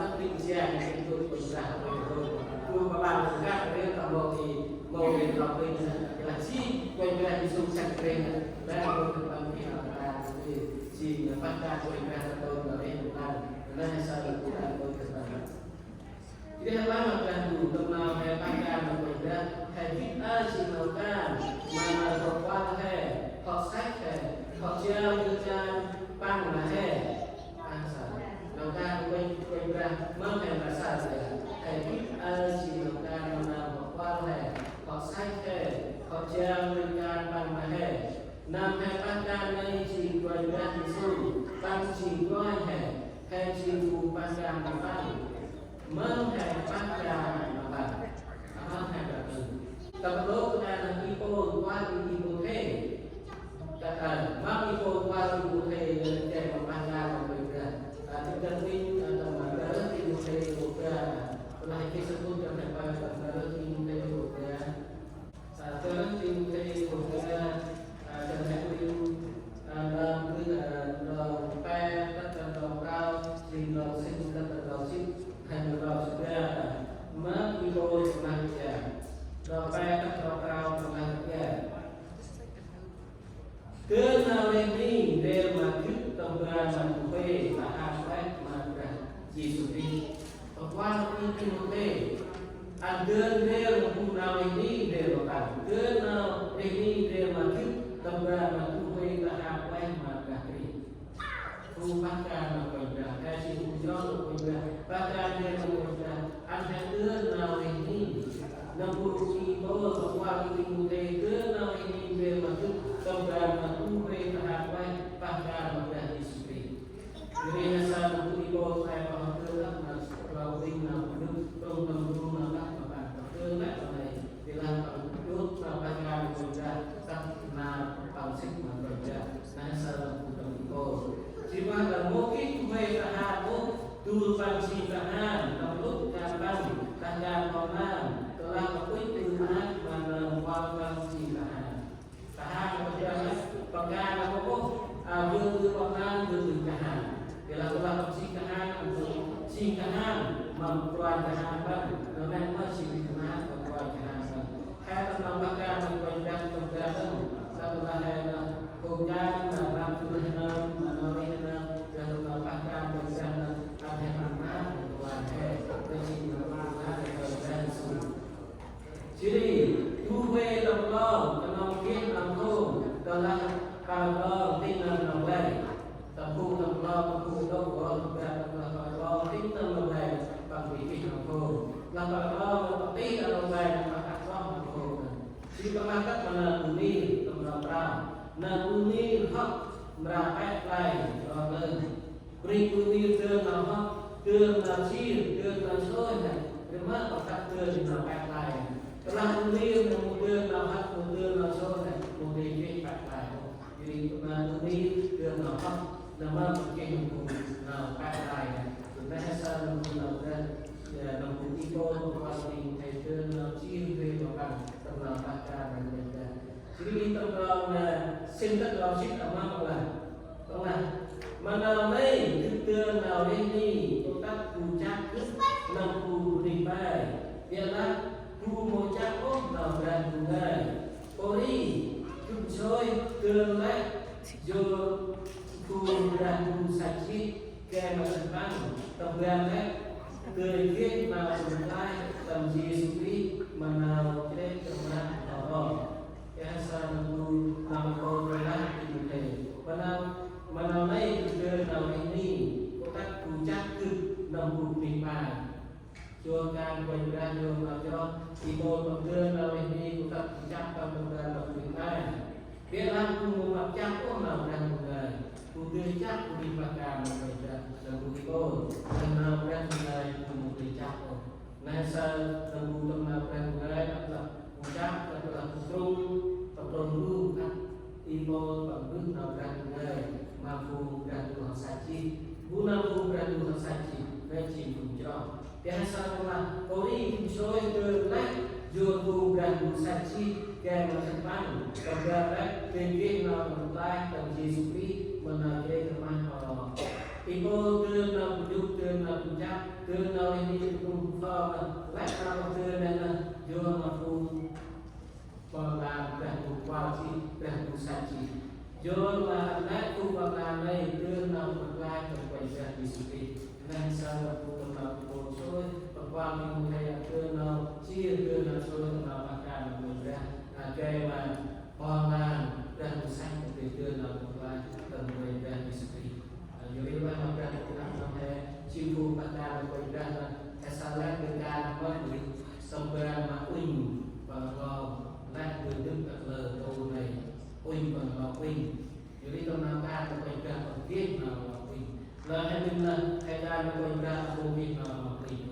năp ling jang, ling dŭt Kôranh Brah, Kôranh Brah. Lu ba ban kah ri ta mâu di, mâu di lŏ ling na, lah si Kôranh Brah Yêsu săk ri na, ba lu kah ban kah ta, si, si na pah kah Kôranh Brah ta tông na ri na, na sa lu kah Kôranh Brah. Jêh ri he păng ma Brah Ndu, tâm nau he pah kan ma Kôranh Brah, he gĭt aơ jêng nau kan ma nau hŏ kuăl he, hŏ săch he, hŏ jao ndơ kan păng ma he. Păng sa nau kan ma Kôranh, Kôranh Brah, mơm he mra sa ya, he gĭt aơ jêng nau kan ma nau hŏ kuăl he, hŏ săch he, hŏ jao ndơ kan păng ma he. Nau he pah kan nây jêng Kôranh Brah Yêsu, păng jêng Kôranh he, he jêng bu pah kan ma păng. Mơm he pah kan ma păng. Amen, he pah kan. Tâm lôk kan i pô kuăl i pô thê. Kah, a, mâm i pô kuăl i pô thê, a, che ma pah kan ma Kôranh Brah. A, tâm kan inh, a, tâm ma Brah Timôthê i pô Brah. Tâm he kê sa put tâm he pah tâm Brah Timôthê i pô Brah. A, Brah Timôthê i pô Brah. A, tâm he inh, a, tâm inh, a, tâm pe, tât tâm prao, jêng tâm sĭn, tât tâm sĭn, he tâm prao sĭn. Mâm i pô sĭn ma kơt. Tâm pe, tât tâm prao, sĭn ma kơt. Dơn nau rêh ni ndrel ma gâp tâm ban ma du huê ta hap ueh ma Brah Yêsu Krist. Tâm kuăl i Timôthê. Ăn dơn ndrel ma gâp nau rêh ni ndrel ma păng. Dơn nau rêh ni ndrel ma gâp tâm ban ma du huê ta hap ueh ma Brah Krist. Phung pah kan ma Kôranh Brah, he jêng phung yơh ma Kôranh Brah, pah kan ndrel ma Kôranh Brah, ăn he dơn nau rêh ni. Nâm bu i pô tâm kuăl i Timôthê dơn nau rêh ni ndrel ma gâp tâm ban ma du huê ta hap ueh, pah kan ma Brah Yêsu Krist. Jêh ri he saơ nâm bu i pô he pah dơn ăp ma rlau ring nau bu nâm, trong tâm bu nau ăp ma pah dơn ăp ma nây. Di lah păng dôl ma pah kan ma Kôranh Brah, tât ma păng sĭt ma Kôranh Brah. Nây saơ nâm bu tâm i pô. Jêh ri ma tâm mâu geh du huê ta hap ôh, du păng jêng kahan, tâm lŭk kan păng, kahan păng nơm, tơlah păng kuch tu maak ma nơm kuăl păng jêng kahan. Kahan ma Kôranh Brah, păng kan ma ôh, a, vơ̆ vơ̆ păng nơm, vơ̆ vơ̆ kahan. Di lah tơlah păng jêng kahan, jêng kahan, ma kôranh kahan păng, nơm nây ma jêng kahan, ma kôranh kahan păng. He tâm nau pah kan ma Kôranh Brah, Kôranh Brah, tâm tơlah he nơm Hôm kan ma rap tu he nơm, ma nau he nơm, Brah Ndu ma pah kan Brah Ndu, ăn he păng ma, tuan he, Brah Ndu ma pah kan Brah Ndu. Jêh ri, du huê tâm rlong, tâm rlong geh nau hôm, tâm rlong, tâm rlong, tĭng nau nau vay. Tâm phung tâm rlong, tâm phung đŏk, rlong, tâm rlong, tâm rlong, tĭng nau nau vay, păng bi geh nau hôm. Tâm rlong, tâm rlong, tĭng nau nau vay, păng ăt rlong nau hôm. Jêh ri păng lah tât ma nơm bu mir, tâm rlong prao. Nơm bu mir hŏk mra pĕ play, rlong lơn. Bri bu mir dơn nau hŏk, dơn nau jêr, dơn nau sôi nây. Ri mơ păng tât dơn nau pĕ play. Tơlah bu mir nây mâu dơn nau hŏk, mâu dơn nau sôi nây, mâu dơn geh pĕ play. Jêh ri nơm bu mir dơn nau hŏk, nơm mơ păng geh nau pĕ play nây. Nây he saơ nơm bu nau dơn, nơm bu i bô, nơm bu a sing, he dơn nau jêr, dơn nau păng, tâm nau pah kan nơm dơn. Jêh ri tâm rlong, ơ, sĭn tât rlong sĭn tâm rlong păng lah. Păng lah, ma nau nây gĭt dơn nau rêh ni, tơdah bu chak gĭt nâm bu bunuyh pai. Biălah bu mâu chak ôh nau Brah Ndu ngơi. Pô ri, gâp nsrôyh dơn lĕ, yor bu Brah Ndu sach jêh, gay ma Brah Ndu, tâm ban lĕ, dơi geh nau Brah Ndu, tâm Yêsu Krist, ma nau chrêk tâm rah nau ro. He saơ nơm bu nau Pôl lah Timôthê. Ma nau, ma nau nây gĭt dơn nau rêh ni, tơdah bu chak gĭt nâm bu bunuyh pai. Yor kan Kôranh Brah yor nau chroh, i Pôl păng dơn nau rêh ni, tơdah bu chak tâm rlong nâm bu bunuyh pai. Biălah bu mâu mâp chak ôh nau Brah Ndu ngơi. Bu dơi chak bunuyh pah kan nâm Kôranh Brah, nâm bu i Pôl. Nâm nau Brah Ndu ngơi, bu mâu dơi chak ôh. Nây saơ nâm bu tâm nau Brah Ndu ngơi, ăt lah bu chak, ăt lah bu krŭng, tâm krŭng bu, ăt i Pôl păng mbơh nau Brah Ndu ngơi, ma phung Brah Ndu hŏ sach jêh. Bu nau phung Brah Ndu hŏ sach jêh, nây jêng phung chroh. He saơ lah, pô ri gâp nsrôyh dơn lĕ, yor bu Brah Ndu sach jêh, gay ma Brah Ndu, tâm ban lĕ, dơi geh nau tâm rklaih, tâm Yêsu Krist, ma nau chrêk tâm rah nau ro. I Pôl dơn nau bu jŭk, dơn nau bu chak, dơn nau rêh ni, dơn bu phao, lĕ nau dơn nây lah, yor ma phung Păng lah Brah Ndu kuăl jêh, Brah Ndu sach jêh. Yor ma nây phung păng lah nây dơn nau tâm rklaih tâm Kôranh Brah Yêsu Krist. Nây saơ nơm bu tâm nau bu nsrôyh, păng kuăl Timôthê dơn nau jêr, dơn nau srôyh tâm nau pah kan nâm Kôranh Brah. A, gay ma păng lah Brah Ndu sach jêh dơn nau tâm rklaih tâm Kôranh Brah Yêsu Krist. Yor ri lah ma Brah Ndu năp nơm he, jêng phung pah kan nâm Kôranh Brah nơh, he saơ lĕ dơi kan ma ri, tâm ban ma uănh păng rlong, lĕ dơi dŭt ta kalơ tu nây, uănh păng rlong uănh. Yor ri tâm nau kan nâm Kôranh Brah păng geh nau rlong uănh. Lah he dŭt nơh, he kan nâm Kôranh Brah păng geh nau rlong uănh.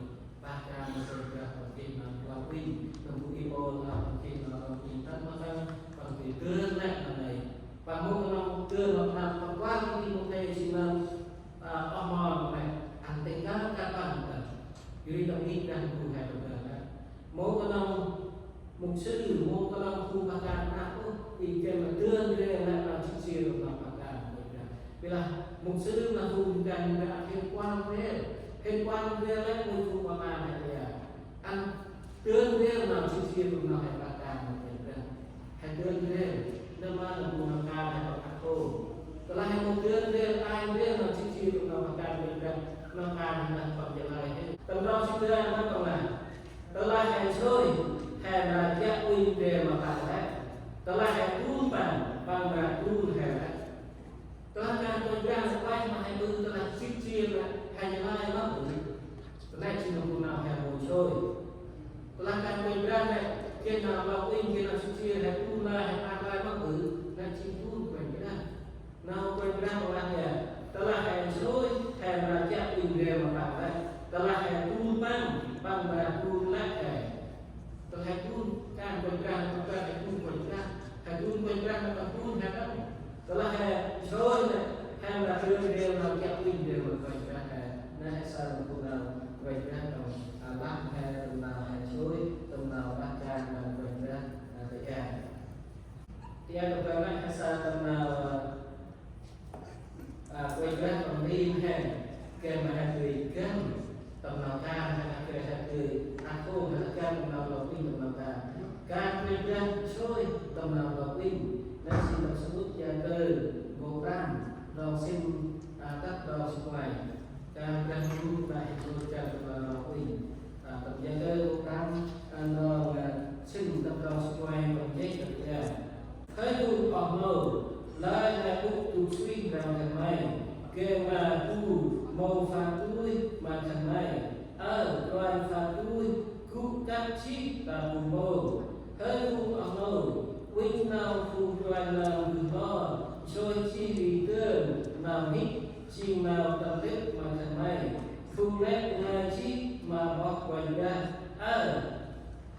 Pah kan nâm Kôranh Brah păng geh nau rlong uănh. Tâm bu i Pôl lah păng geh nau rlong uănh. Tât ma păng, păng dơi dơn lĕ nau nây. Păng mâu knŏng dơn ma păng, păng kuăl Timôthê jêng nơm, a, oh mon nây, ăn tĭng kơl kơt păng kơl. Yor ri tâm ngih Brah Ndu he tâm ban lĕ. Mâu knŏng mục sư, mâu knŏng phung pah kan năp ôh, i gay ma dơn ndrel lĕ nau jêr jêr nau pah kan Kôranh Brah. Biălah mục sư ma phung pah kan năp hên kuăl ndrel, hên kuăl ndrel lĕ mâu phung pah kan năp ya. Ăn dơn ndrel nau jêr jêr nau he pah kan Kôranh Brah. He dơn ndrel, nơm ma nơm bu nau kan he pah kan khô. Tơlah he mâu dơn ndrel, ai ndrel nau jêr jêr nau pah kan Kôranh Brah, nau kan he nơh păng jêh lơi he. Tâm rlong sĭn dơn nơh păng lah. Tơlah he nsrôyh, he mra chiă uănh ndrel ma păng lĕ. Tơlah he dun păng, păng mra dun he lĕ. Tơlah kan Kôranh Brah nây, ma he ƀư tơlah jêr jêr nây, he jêh lơi ma ƀư. Nây jêng nơm bu nau he mâu nsrôyh. Tơlah kan Kôranh Brah nây, geh nau rlong uănh, geh nau jêr jêr, he dun lơi, he păng lơi ma ƀư. Nây jêng dun Kôranh Brah. Nau Kôranh Brah păng lah ya, tơlah he nsrôyh, he mra chiă uănh ndrel ma păng lĕ. Tơlah he dun păng, păng mra dun lĕ he. Tơlah he dun, kan Kôranh Brah, Kôranh Brah he dun Kôranh Brah, he dun Kôranh Brah, he dun he đŏng. Tơlah he nsrôyh nây, he mra dơn ndrel nau chiă uănh ndrel ma Kôranh Brah he. Nây he saơ nơm bu nau Kôranh Brah đŏng, a, lah he tâm nau he nsrôyh, tâm nau lah kan nơm Kôranh Brah, a, tơ kan. Tia tâm ban nây he saơ tâm nau, a, a, Kôranh Brah păng rim he, gay ma he dơi găn tâm nau kan, he gay he dơi a khô, he găn tâm nau rlong uănh, tâm nau kan. Kan Kôranh Brah nsrôyh tâm nau rlong uănh. Nây jêng tâm samƀŭt Yakơ nkô̆ prăm, ndrong sĭn, a, tât ndrong sĭn nguay. Kan Brah Ndu ta hê jŏt kan ta ma nau uănh. A, tâm Yakơ nkô̆ prăm, a, ndrong, a, sĭn tât ndrong sĭn nguay, păng jêh kơt ya. Hơi phung oh nô, lơi ngai ŭch du suih ndrăng khân may, gay ma bu mâu phat tui ma khân may. Ơ, Kôranh phat tui gŭ kăp jêh ta bu mpôl. Hơi phung oh nô, uănh nau phung kôranh nơm mbơh lor, nsrôih jêh ri dơn nau mhĭk, jêng nau tâm tĭp ma khân may. Phung nĕ ngai jêh ma amoh Kôranh Brah. Ơ,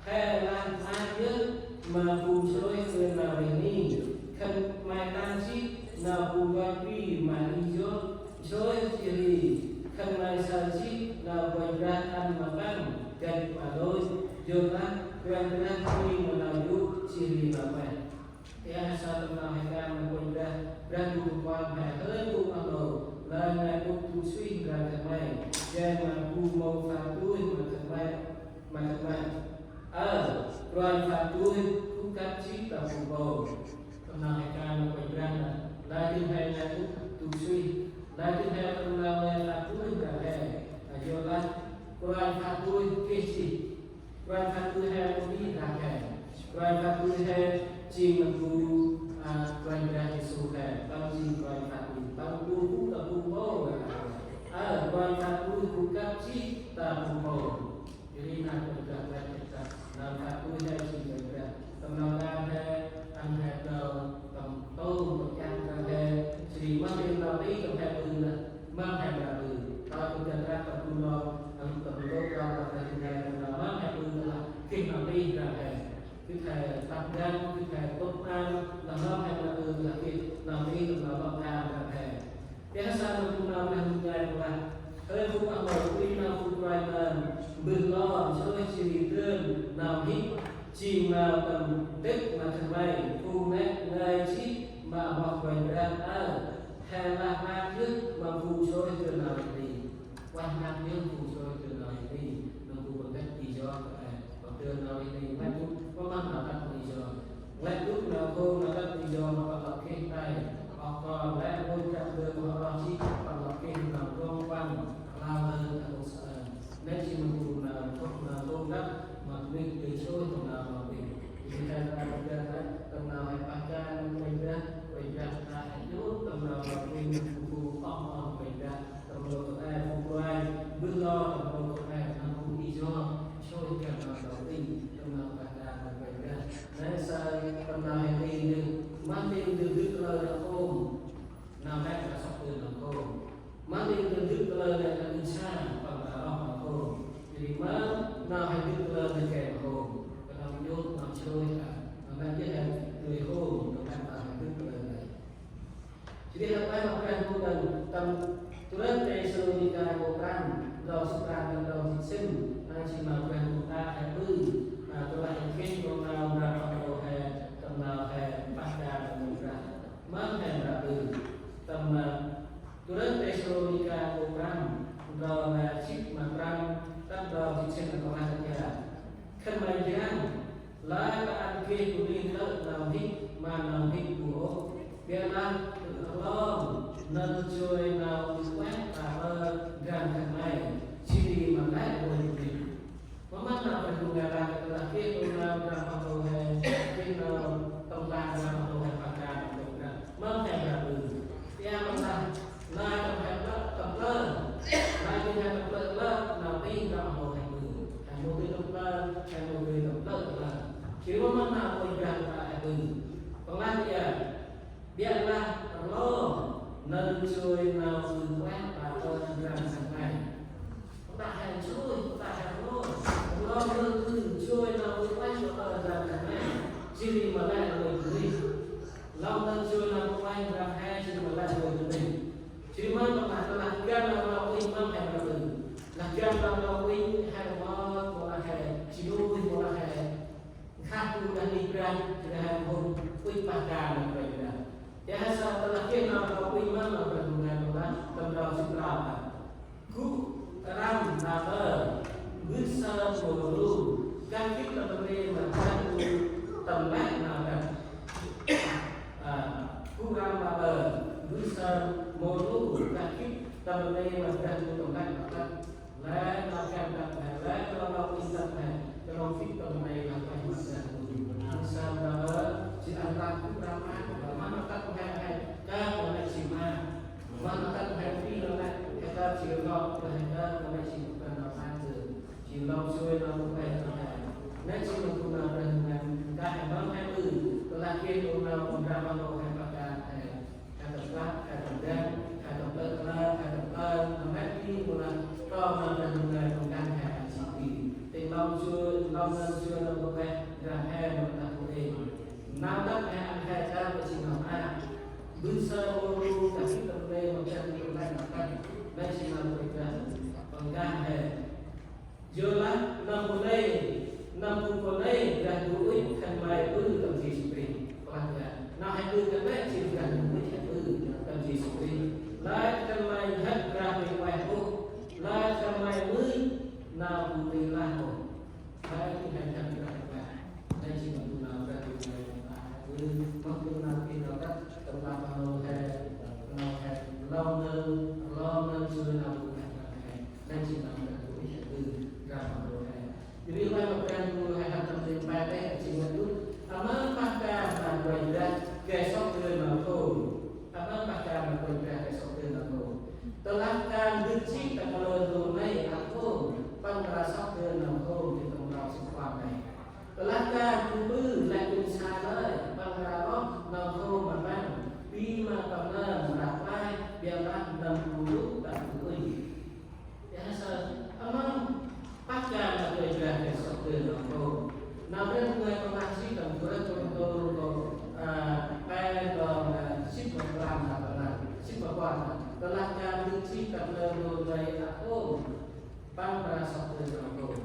he lah maak yơh ma phung nsrôih dơn nau rêh ni. Khân may tăng jêh nau phung nkoch bri ma ih yơh. Nsrôih jêh ri khân may saơ jêh nau Kôranh Brah ăn ma păng gay ma lôch. Yorlah Kôranh Brah bri ma nau yô̆ jêh ri nau ueh. Ƀiă sa tâm nau he kan ma Kôranh Brah, Brah Ndu kuăl he: Hơi phung oh nô, lơi ngai ŭch du suih ndrăng khân may, gay ma bu mâu phat tui ma khân may, ma khân may. Ơ, Kôranh phat tui gŭ kăp jêh ta bu mpôl. Tâm nau he kan ma Kôranh Brah nây, lơi dâng he ngai ŭch du suih, lơi dâng he tâm nau lơi phat tui ndrăng he. A, yorlah Kôranh phat tui geh jêh. Kôranh phat tui he mâu di ndrăng he. Kôranh phat tui he jêng nơm bu, a, Kôranh Brah Yêsu he, păng jêng Kôranh phat tui, păng bu gŭ ta bu mpôl. Ơ, Kôranh phat tui gŭ kăp jêh ta bu mpôl. Jêh ri nau Kôranh Brah he jêh ta, nau phat tui he jêng Kôranh Brah. Tâm nau kan he, ăn he nau tâm tông, tâm chiăng ndrăng he, jêh ri mâu di nau ti tâm he ƀư nây, mâu he mra ƀư. Tơlah Kôranh Brah tâm bu nô, ăn tâm lôch nau, tâm he ƀư nây, tâm nau mâu he ƀư nây lah geh nau ti ndrăng he. Gĭt he tăp ndăng, gĭt he tŭp ăn, lah mâu he mra ƀư nây lah geh nau ti tâm nau lŏ kan ndrăng he. Ƀiă sa nơm phung nau Brah Ndu ngai păng lah: Hơi phung oh nô, uănh nau phung kôranh nơm mbơh lor, nsrôih jêh ri dơn nau mhĭk, jêng nau tâm tĭp ma khân may. Phung nĕ ngai jêh ma amoh Kôranh Brah. Ơ, he lah maak yơh ma phung nsrôih dơn nau rêh ni. Ueh maak yơh phung nsrôih dơn nau rêh ni, nơm bu păng tĭp i yô̆ kơ he. Păng dơn nau rêh ni, nglĕ dŭt, mâu mât nau tât i yô̆. Nglĕ dŭt nau khôm, nau tât i yô̆, mâu păng lŏ geh tay. Oh kon, lĕ mâu jăp dơn mâu roh jêh, păng lŏ geh nau rŏng păng, rlau lơn ta ƀŭk saơ. Nĕ jêng nơm bu nau khôm, nau khôm đăp, ma bunuyh dơi sôh tâm nau rŏng păng. Jêh ri he ta ƀuh nây, tâm nau he pah kan ma Kôranh Brah, Kôranh Brah ta he djôt tâm nau rŏng păng, nơm bu khôm oh nô Kôranh Brah. Tâm rôk kơt e phung kôranh mbơh lor, tâm rôk kơt e nơm bu i yô̆, soi geh nau rŏng păng, tâm nau pah kan ma Kôranh Brah. Nĕ saơ tâm nau he ti nơh, mâu di nơh dŭt kalơ nơh khôm, nau he ta sŏk dơn nơh khôm. Mâu di nơh dŭt kalơ nơh ta ƀĭ sa, păng ta roh nơh khôm. Jêh ri mâu nau he dŭt kalơ nơh gay ma khôm. Kơt nơh djôt nơh soi ta, nơh he dơi khôm, nơh he ta he dŭt kalơ nơh. Jêh ri hăt ueh ma Brah Ndu nơh tâm Tơrơ̆ Têsalônika nkô̆ prăm, ndrong sĭn prăm, ndrong sĭn sĭn, nơh jêng ma Brah Ndu ta he ƀư, nơh tơlah he geh tâm nau Brah Pôl he, tâm nau he pah kan ma Brah. Mâu he mra ƀư. Tâm, a, Tơrơ̆ Têsalônika nkô̆ prăm, ndrong, a, jê̆t ma prăm, tât ndrong jê̆t sĭn nơh kơt ma he kơt. Khân may njrăng, lơi ta ăn geh bunuyh nơh nau mhĭk ma nau mhĭk bu ôh. Ƀiălah rlong nơh joi nau ƀư ueh ta ƀơ ndrăng khân may, jêh ri ma lĕ rngôch bunuyh. Mâu mât nau Brah Ndu ngai lah kơt nơh geh tâm nau Brah Pôl he, geh nau tâm ban Brah Pôl he pah kan ma Brah. Mâu he mra ƀư. Ƀiălah Lơi tâm he plơ̆, tâm plơ̆. Lơi tâm he tâm plơ̆, plơ̆, nau tih nau mâu he ƀư. He mâu tih tâm plơ̆, he mâu tih tâm plơ̆, plơ̆. Jêh ri mâu mât nau Kôranh Brah ta he ƀư. Păng lah ƀiă. Ƀiălah rlong nơh joi nau ƀư ueh ta ƀơ ndrăng khân may. Păng lah he joi, păng lah he rlong. Rlong nơh ƀư joi nau ƀư ueh ta ƀơ ndrăng khân may. Jêh ri ma lĕ rngôch bunuyh. Rlong nơh joi nau ƀư ueh ndrăng he jêh ri ma lĕ rngôch bunuyh. Jêh ri mâu păng lah, lah găn nau rlong uănh mâu he mra ƀư. Lah găn nau rlong uănh he mâu, mâu lah he ji nuih, mâu lah he nkhah bu đah nih Brah, jêh ri he mâu uănh pah kan nau Brah Ndu. Ƀiălah sa tơlah geh nau rlong uănh mâu nau Brah Ndu ngăn păng lah, tâm rau jê̆t prao lah. Gŭ răm nau tơ, mbơh sơm mâu lu, găn gĭt tâm rnê ma Brah Ndu tâm lĕ nau găn. A, mâu lu kah gĭt tâm rnê ma Brah Ndu tâm lĕ ma tât. Lĕ nau kan tât he, lĕ nau nau kin tât he, knŏng gĭt tâm rnê lah ueh ma Brah Ndu. Ăn sa nau ơ, jêh ăn tât gŭ ram an, ma nau tât he he, kơp nau nê jêh ma. Ma nau tât he pi nau nê, he kơp jêh rngot, he kơp nau nê jêh ma nau an jêh. Jêh nau sui nau nê he. Nê jêh ma gŭ nau Brah Ndu ngăn, kah he mâm he ƀư, tơlah geh nau nau ƀư ram ma nau he pah kan he. He tâm pah, he tâm dăng, he tâm plơ̆ klang, he tâm plơ̆, nau mét ti mâu lah, tơm nau Brah Ndu ngơi tâm dăng he ăn jêh ti. Tĭng lŏng jua, lŏng ngăn jua nau gŭ he, dăng he nau tah gŭ ê. Nau tât he ăn he kơp jêh nau a. Ƀư sơ mâu lu kah gĭt tâm rnê ma Brah Ndu tâm lĕ ma tât. Nê jêh nau gŭ he, păng dăng he. Yorlah năm pô nây, năm pô nây Brah Ndu ŭch khân may ƀư tâm Yêsu Krist. Klah ya, nau he ƀư khân may jêh Brah Ndu ŭch khân ƀư tâm Yêsu Krist. Lơi khân may hăt Brah Huêng Ueh ôh, lơi khân may mưch nau Bu Tê lah ôh. Lơi khân may hăt Brah Huêng Ueh. Nê jêng ma gŭ nau Brah Huêng Ueh. Ư, ma gŭ nau kin nau tât, tâm lăp ma nau he, nau he, lŏng nơm, lŏng nơm jua nau Bu Tê lah he. Nê jêng nau Brah Ndu ŭch khân ƀư, ram ma nau he. Jêh ri ueh ma Brah Ndu he hăn tâm rnê pe têh, jêng ma gŭ. Amăng pah kan ma Kôranh Brah, gay sŏk dơn nau khôm. Amăng pah kan ma Kôranh Brah, gay sŏk dơn nau khôm. Tơlah kan dâk jêh ta kalơ ndô nây ăt khôm, păng mra sŏk dơn nau khôm, jêh tâm nau sĭt kuan nây. Tơlah kan bu ƀư lĕ ŭnh sa lơi, păng mra roh nau khôm ma păng, bi ma păng nơm mra klaih, ƀiălah nâm bu lŭ ta bu ŭnh. Ya sa, amăng pah kan ma Kôranh Brah gay sŏk dơn nau khôm. Nau Brah Ndu ngơi păng lah jêh tâm Kôranh Brah Kôranh Tô, a, pe, kŏng, a, sĭt ma prăm, a, păng lah, sĭt ma kuan, a. Tơlah kan dâk jêh ta kalơ ndô nây ăt khôm, păng mra sŏk dơn nau khôm.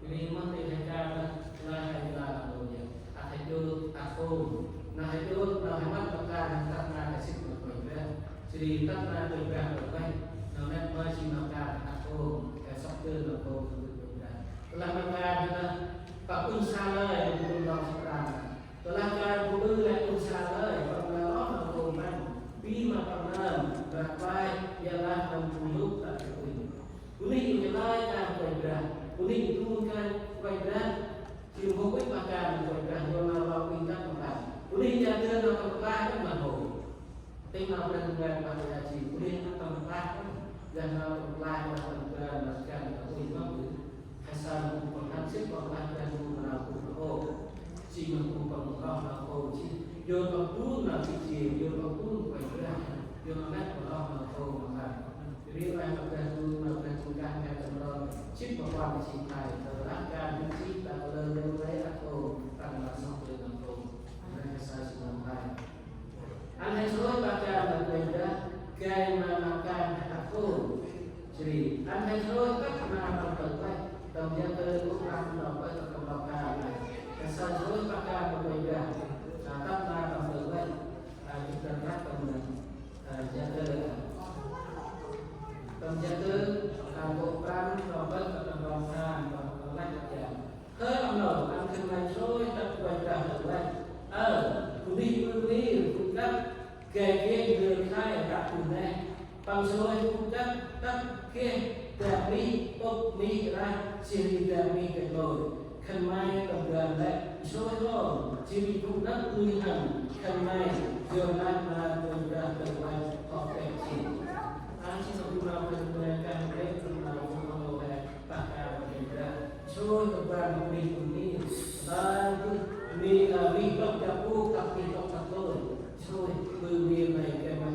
Jêh ri mơh ti he kan lah, lah he lah nau yơh. Ăt he djôt, ăt khôm. Nau he djôt, nau he mât ma kan, tât ma he sĭt ma Kôranh Brah. Jêh ri tât ma Kôranh Brah tâm lĕ. Nau nây mơ jêng nau kan ăt khôm, gay sŏk dơn nau khôm tâm Kôranh Brah. Tơlah ma kan lah, păng ŭnh sa lơi, ŭnh nau sĭt prăm. Tơlah kan bu ƀư lĕ ŭnh sa lơi, păng mra roh nau khôm păng. Bi ma păng nơm, mra klaih, ƀiălah nâm bu lŭ ta bu ŭnh. Bunuyh jêng lơi kan Kôranh Brah. Bunuyh jêng kan Kôranh Brah. Jêng mâu ŭch pah kan Kôranh Brah, yor nau lŏng ueh tât ma păng. Bunuyh jêng dơn nau tâm rklaih kan ma hô. Tĭng nau Brah Ndu ngơi păng ya jêh. Bunuyh tâm rklaih kan. Yor nau tâm rklaih, yor tâm rklaih, yor nau rklaih, yor nau ueh ma ƀư. He sa nau bu păng hăn sĭt păng lah Brah Ndu ma nau bu păng hô. Jêh ma bu păng roh nau hô jêh. Yor păng tŭ nau jêh jêh, yor păng tŭ Kôranh Brah. Yor nau nây păng roh nau hô ma păng. Ri ueh ma Brah Ndu, ma Brah Ndu kah he tâm ron, sĭt ma kuan jêh thai, tơlah kan dâk jêh ta kalơ ndô nây ăt khôm, păng mra sŏk dơn nau khôm. Nây he sa jêng nau thai. Ăn he nsrôih pah kan ma Kôranh Brah, gay ma nau kan he ăt khôm. Jêh ri, ăn he nsrôih tât ma tâm tơ̆ ueh, tâm Yakơ kô̆ prăm nau pơh tâm nau kan. He sa nsrôih pah kan ma Kôranh Brah, a, tât ma tâm tơ̆ ueh, a, jêh tât ma tâm, a, Yakơ. Tâm Yakơ, a, kô̆ prăm nau pơh tâm nau kan, nau kan. Hơi amâo, ăn khân may nsrôih tât Kôranh Brah tơ̆ ueh. Ơ, bunuyh ƀư mir, gŭ kăp, gay geh ndrel khlay ră ruh neh. Păng nsrôih gŭ kăp, tât geh dak mih, tŭk mih rah, jêh ri dak mih gay lôi. Khân may tâm ban lĕ nsrôih hŏm, jêh ri gŭ năp nuih hăn khân may, yorlah ma Kôranh Brah tơ̆ ueh hŏ pĕ jêh. Ăn jêh nau gŭ nau Brah Ndu ngơi kan, gŭ nau gŭ nau he. Pah kan ma Kôranh Brah. Nsrôih tâm ban ma bunuyh ƀư mir. Tâm ban mi, a, mih tŭk dak puk, tât mih tŭk dak lôi. Nsrôih ƀư mir nây gay ma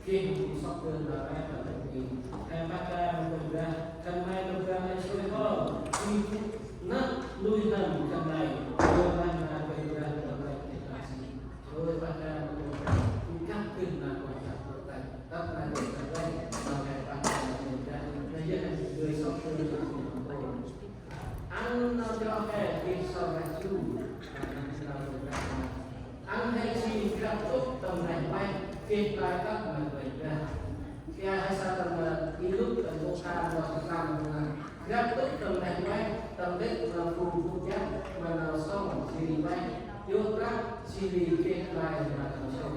geh gŭ sŏk dơn nau rêh tâm ban mi. He pah kan ma Kôranh Brah. Khân may tâm ban nây nsrôih hŏm. Jêh gŭ năp nuih hăn khân may. Yor năp ma Kôranh Brah tâm ban geh nau rêh. Nsrôih pah kan ma Kôranh Brah. Gŭ kăp geh nau Kôranh Brah tơ̆ ueh. Tât ma Kôranh Brah. Nau he pah kan ma Kôranh Brah. Nau yơh he geh sŏk dơn nau Kôranh Brah. Ăn nau chroh he geh sŏk rah jŭ. Ăn he jêng grăp tŭk tâm rneh ueh, geh klaih tât ma Kôranh Brah. Kơt he sa tâm, ơ, Y-Luk tâm kô̆ pham, kô̆ pham, grăp tŭk tâm rneh ueh, tâm lĕ ma phung gŭ jăp ma nau sŏng jêh ri ueh, yua prăk jêh ri geh klaih ma nau sŏng.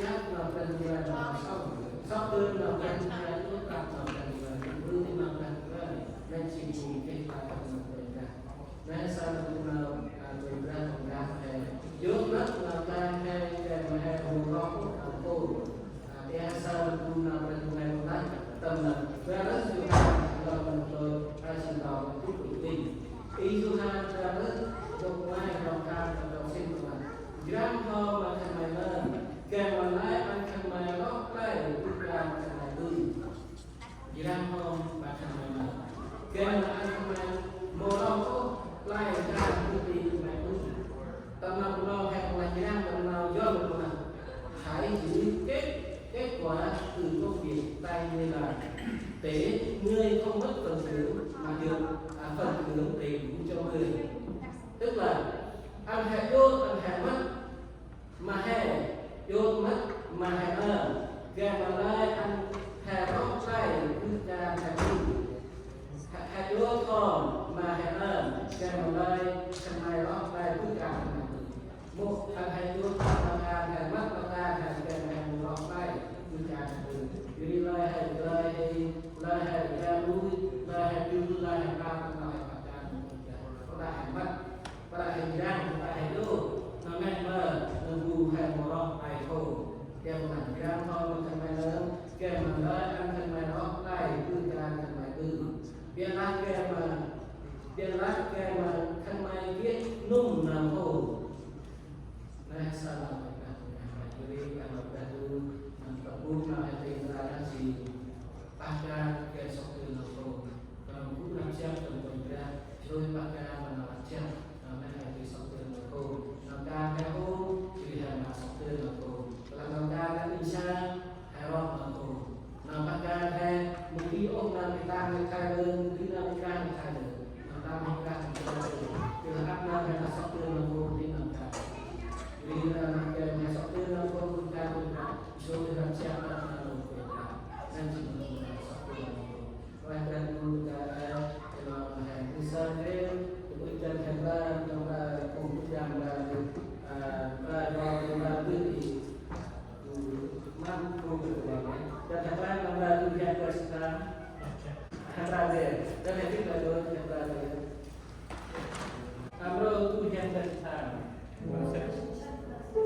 ngăt nau Brah Ndu ngơi ma nau sŏk. Sŏk dơn nau Brah Ndu ngơi, ŭch prăp nau Brah Ndu ngơi, ŭch ƀư nau Brah Ndu ngơi. Nĕ jêng phung geh ba tâm nau Brah Ndu ngơi. Nĕ saơ nau, a, Brah Ndu ngơi ma he. Yôk năp nau Brah he, he ma he hô rŏk ŭch nau hô. A, ƀiă saơ nau Brah Ndu ngơi ma năp tâm nau Brah Ndu ngơi ma năp tâm nau Brah Ndu ngơi. Ê Yôhan ta rơh, dôk may rŏng khan ta rŏng sĭn ta rŏng. Njrăng hŏm ma khân may lơn, gay ma lơi ăn khân may roh play ƀư kan khân may ƀư. Njrăng hŏm ma khân may lơn, gay ma lơi ăn khân may mâu roh ôh play kan ƀư ti khân may ƀư. Tâm nau Bunong he păng lah njrăng, tâm nau Yuăn păng lah hãy giữ kết, kết quả từ công việc tay người làm, để người không mất phần thưởng mà được, à, phần thưởng đầy đủ cho người. Tức là ăn he djôt, ăn he mât ma he, djôt mât ma he ơn, gay ma lơi ăn he roh play ƀư kan he ƀư. He, he djôt hŏm ma he ơn, gay ma lơi khân may roh play ƀư kan khân may ƀư. Mâu ăn he djôt mât ma kan, he mât ma kan, he gay ma he mâu roh play ƀư kan he ƀư. Yor ri lơi he, lơi he, lơi he gay lui, lơi he dư, lơi he ba, lơi he ba kan, lơi he ba. Kŏ đă he mât, kŏ đă he njrăng, kŏ đă he djôt, nau neh mơ, nau bu he mâu roh play khô. Gay ma njrăng hŏm ma khân may lơn, gay ma lơi ăn khân may roh play ƀư kan khân may ƀư. Ƀiă lah gay ma, ƀiă lah gay ma khân may geh nŭm nau hô. Nĕ saơ nau Brah Ndu ngơi ma he, yor ri nau Brah Ndu ngơi tâm bôk nau he tĭng ta năl jêng pah kan gay sŏk dơn nau hô. Knŏng gŭ nau jăp tâm Kôranh Brah, jrôih pah kan ma nau jăp, nau neh he gay sŏk dơn nau hô. Nau kan he hô, jêh ri he ma sŏk dơn nau hô. Tơlah nau kan he ƀĭng sa, he roh nau hô. Nau pah kan he, mâu di ôh nau ƀĭng tăng nau khai lơn, mâu di nau ƀĭng tăng nau khai lơn. Nau tăng nau khai lơn. Tơlah ăp nau he ma sŏk dơn nau hô, di nau kan. Yor ri nau kan he sŏk dơn nau hô, kan kan. Jrôih nau jăp, nau hô, kan. Nĕ jêng nau sŏk dơn nau hô. Ơ Brah Ndu ta, ơ, ơ, nau he ƀĭng sa, ơ, ƀĭng sa, ơ, ƀĭng sa, ơ, ƀĭng sa, ơ, ƀĭng sa, ơ, ƀĭng sa, ơ,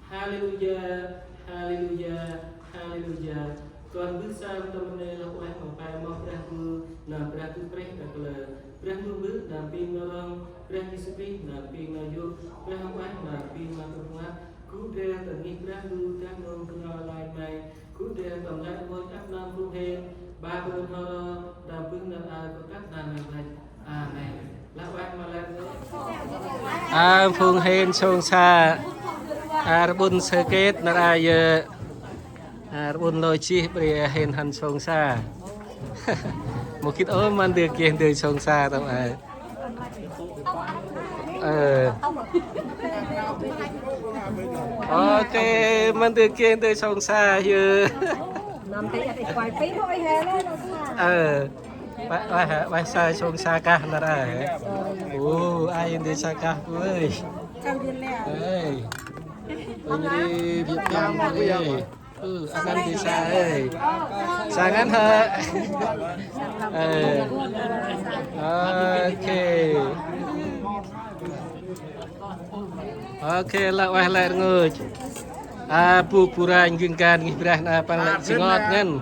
Haleluya, haleluya, haleluya. Tuan bơh sa tâm nê lah ueh ma pai ma Brah Ndu, na Brah Ndu prêh ta kalơ. Brah Ndu bơh na mping na rŏng, Brah Yêsu Krist na mping na yô̆, Brah Huêng Ueh na mping na kơp ngăp. Gŭ drel ta ngih Brah Ndu, dah nơm bơh nau lai may. Gŭ drel tâm lĕ rngôch ăp nơm phung hên, ba bơh n'ho ro, tâm bơh nar aơ kơt tât nar nau rêh. Amen. Lah ueh ma lĕ. A, phung hên sông sa. A, rƀŭn sơ kêt nar aơ yơ̆. A, rƀŭn lôi chih bri hên hăn sông sa. Mâu gĭt ôh ma ndơ geh ndơ sông sa tâm aơ. Ơ. Ok, ma ndơ geh ndơ sông sa yơ̆. Ơ. Ueh, ueh, ueh sa sông sa kah nar aơ. Ô, ai ndơ sa kah ơi. Ơi. Ơi, ndri Việt Nam ơi. Ơ, ăn ăn ndơ sa ơi. Sa ngăn hơ. Ơ. Ok. Ok, lah ueh lĕ rngôch. A, bu bu ranh gưng kan ngih Brah na păng lĕ jngot ngăn.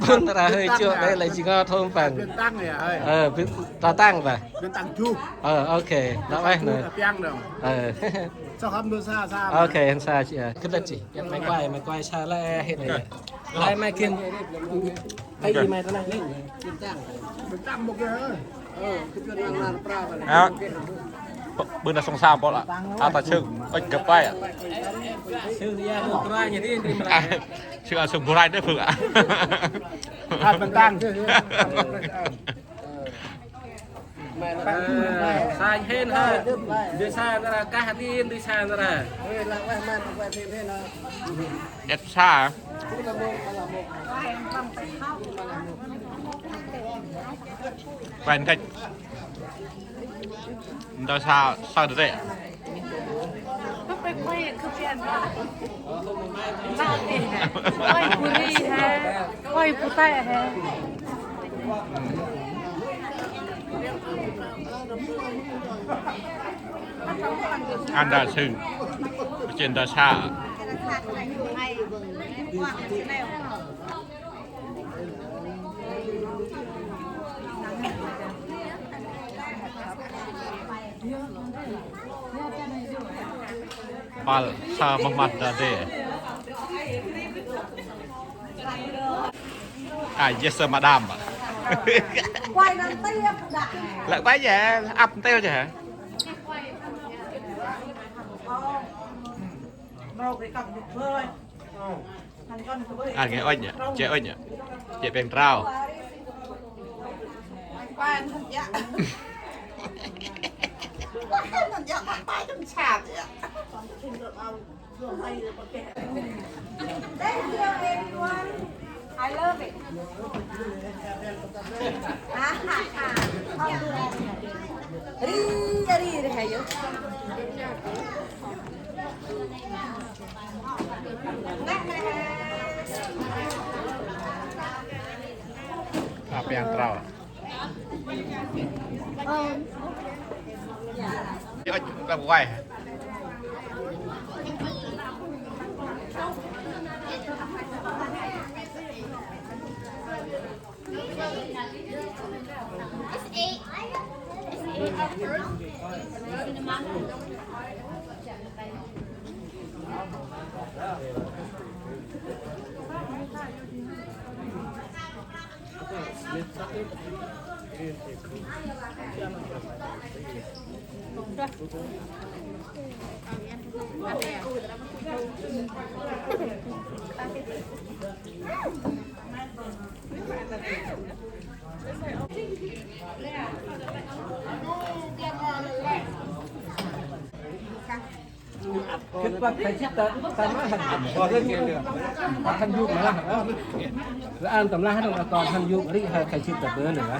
Bun ra hơi chua đây là jngot hôm păng. Bintang ya, hơi. Ơ, bin-, ta tăng ba. Bintang ju. Ơ, ok. Lah ueh na. Piang dong. Ơ. Sok hâm đô sa sa. Ok, hên sa chị à. Kơt lĕ chị. Yat may quay, may quay sa lĕ hên này. Lai may gin. Tay i may ta neh. Ơ, bươn a sông sa bol a. A ta sưng, ơi găp ai. Sưng a sông bu ranh đê phư a. Hên bintang. Sa hên ha. Dơi sa nara kah rin dơi sa nara. Êt sa. Quen cách. Ntơ sa sa dơi. Ôi buri ha. Ôi putai ha. Ăn đa sưng. Trên đa sa. Pal sa Muhammad Dade. À, yes sir madam. Quay năm tiếp đã. Lợn quay vậy, ập tel chứ hả? Mau cái cặp được thôi. À, nghe ơi nhỉ, chị ơi nhỉ. Chị Pèng Trao. Thank you, everyone. I love it. Ri, ri, ri, hayo. Apa yang terau? Ơ. Ơ, làm quay hả? Kit băk khay jêt ta, ta mă hăn, bơ hăn, ăt hăn yuk mă lah, ơ. Lĕ ăn tâm lah hăn, ăt kon hăn yuk ri, khay jêt ta bơ nê, ơ.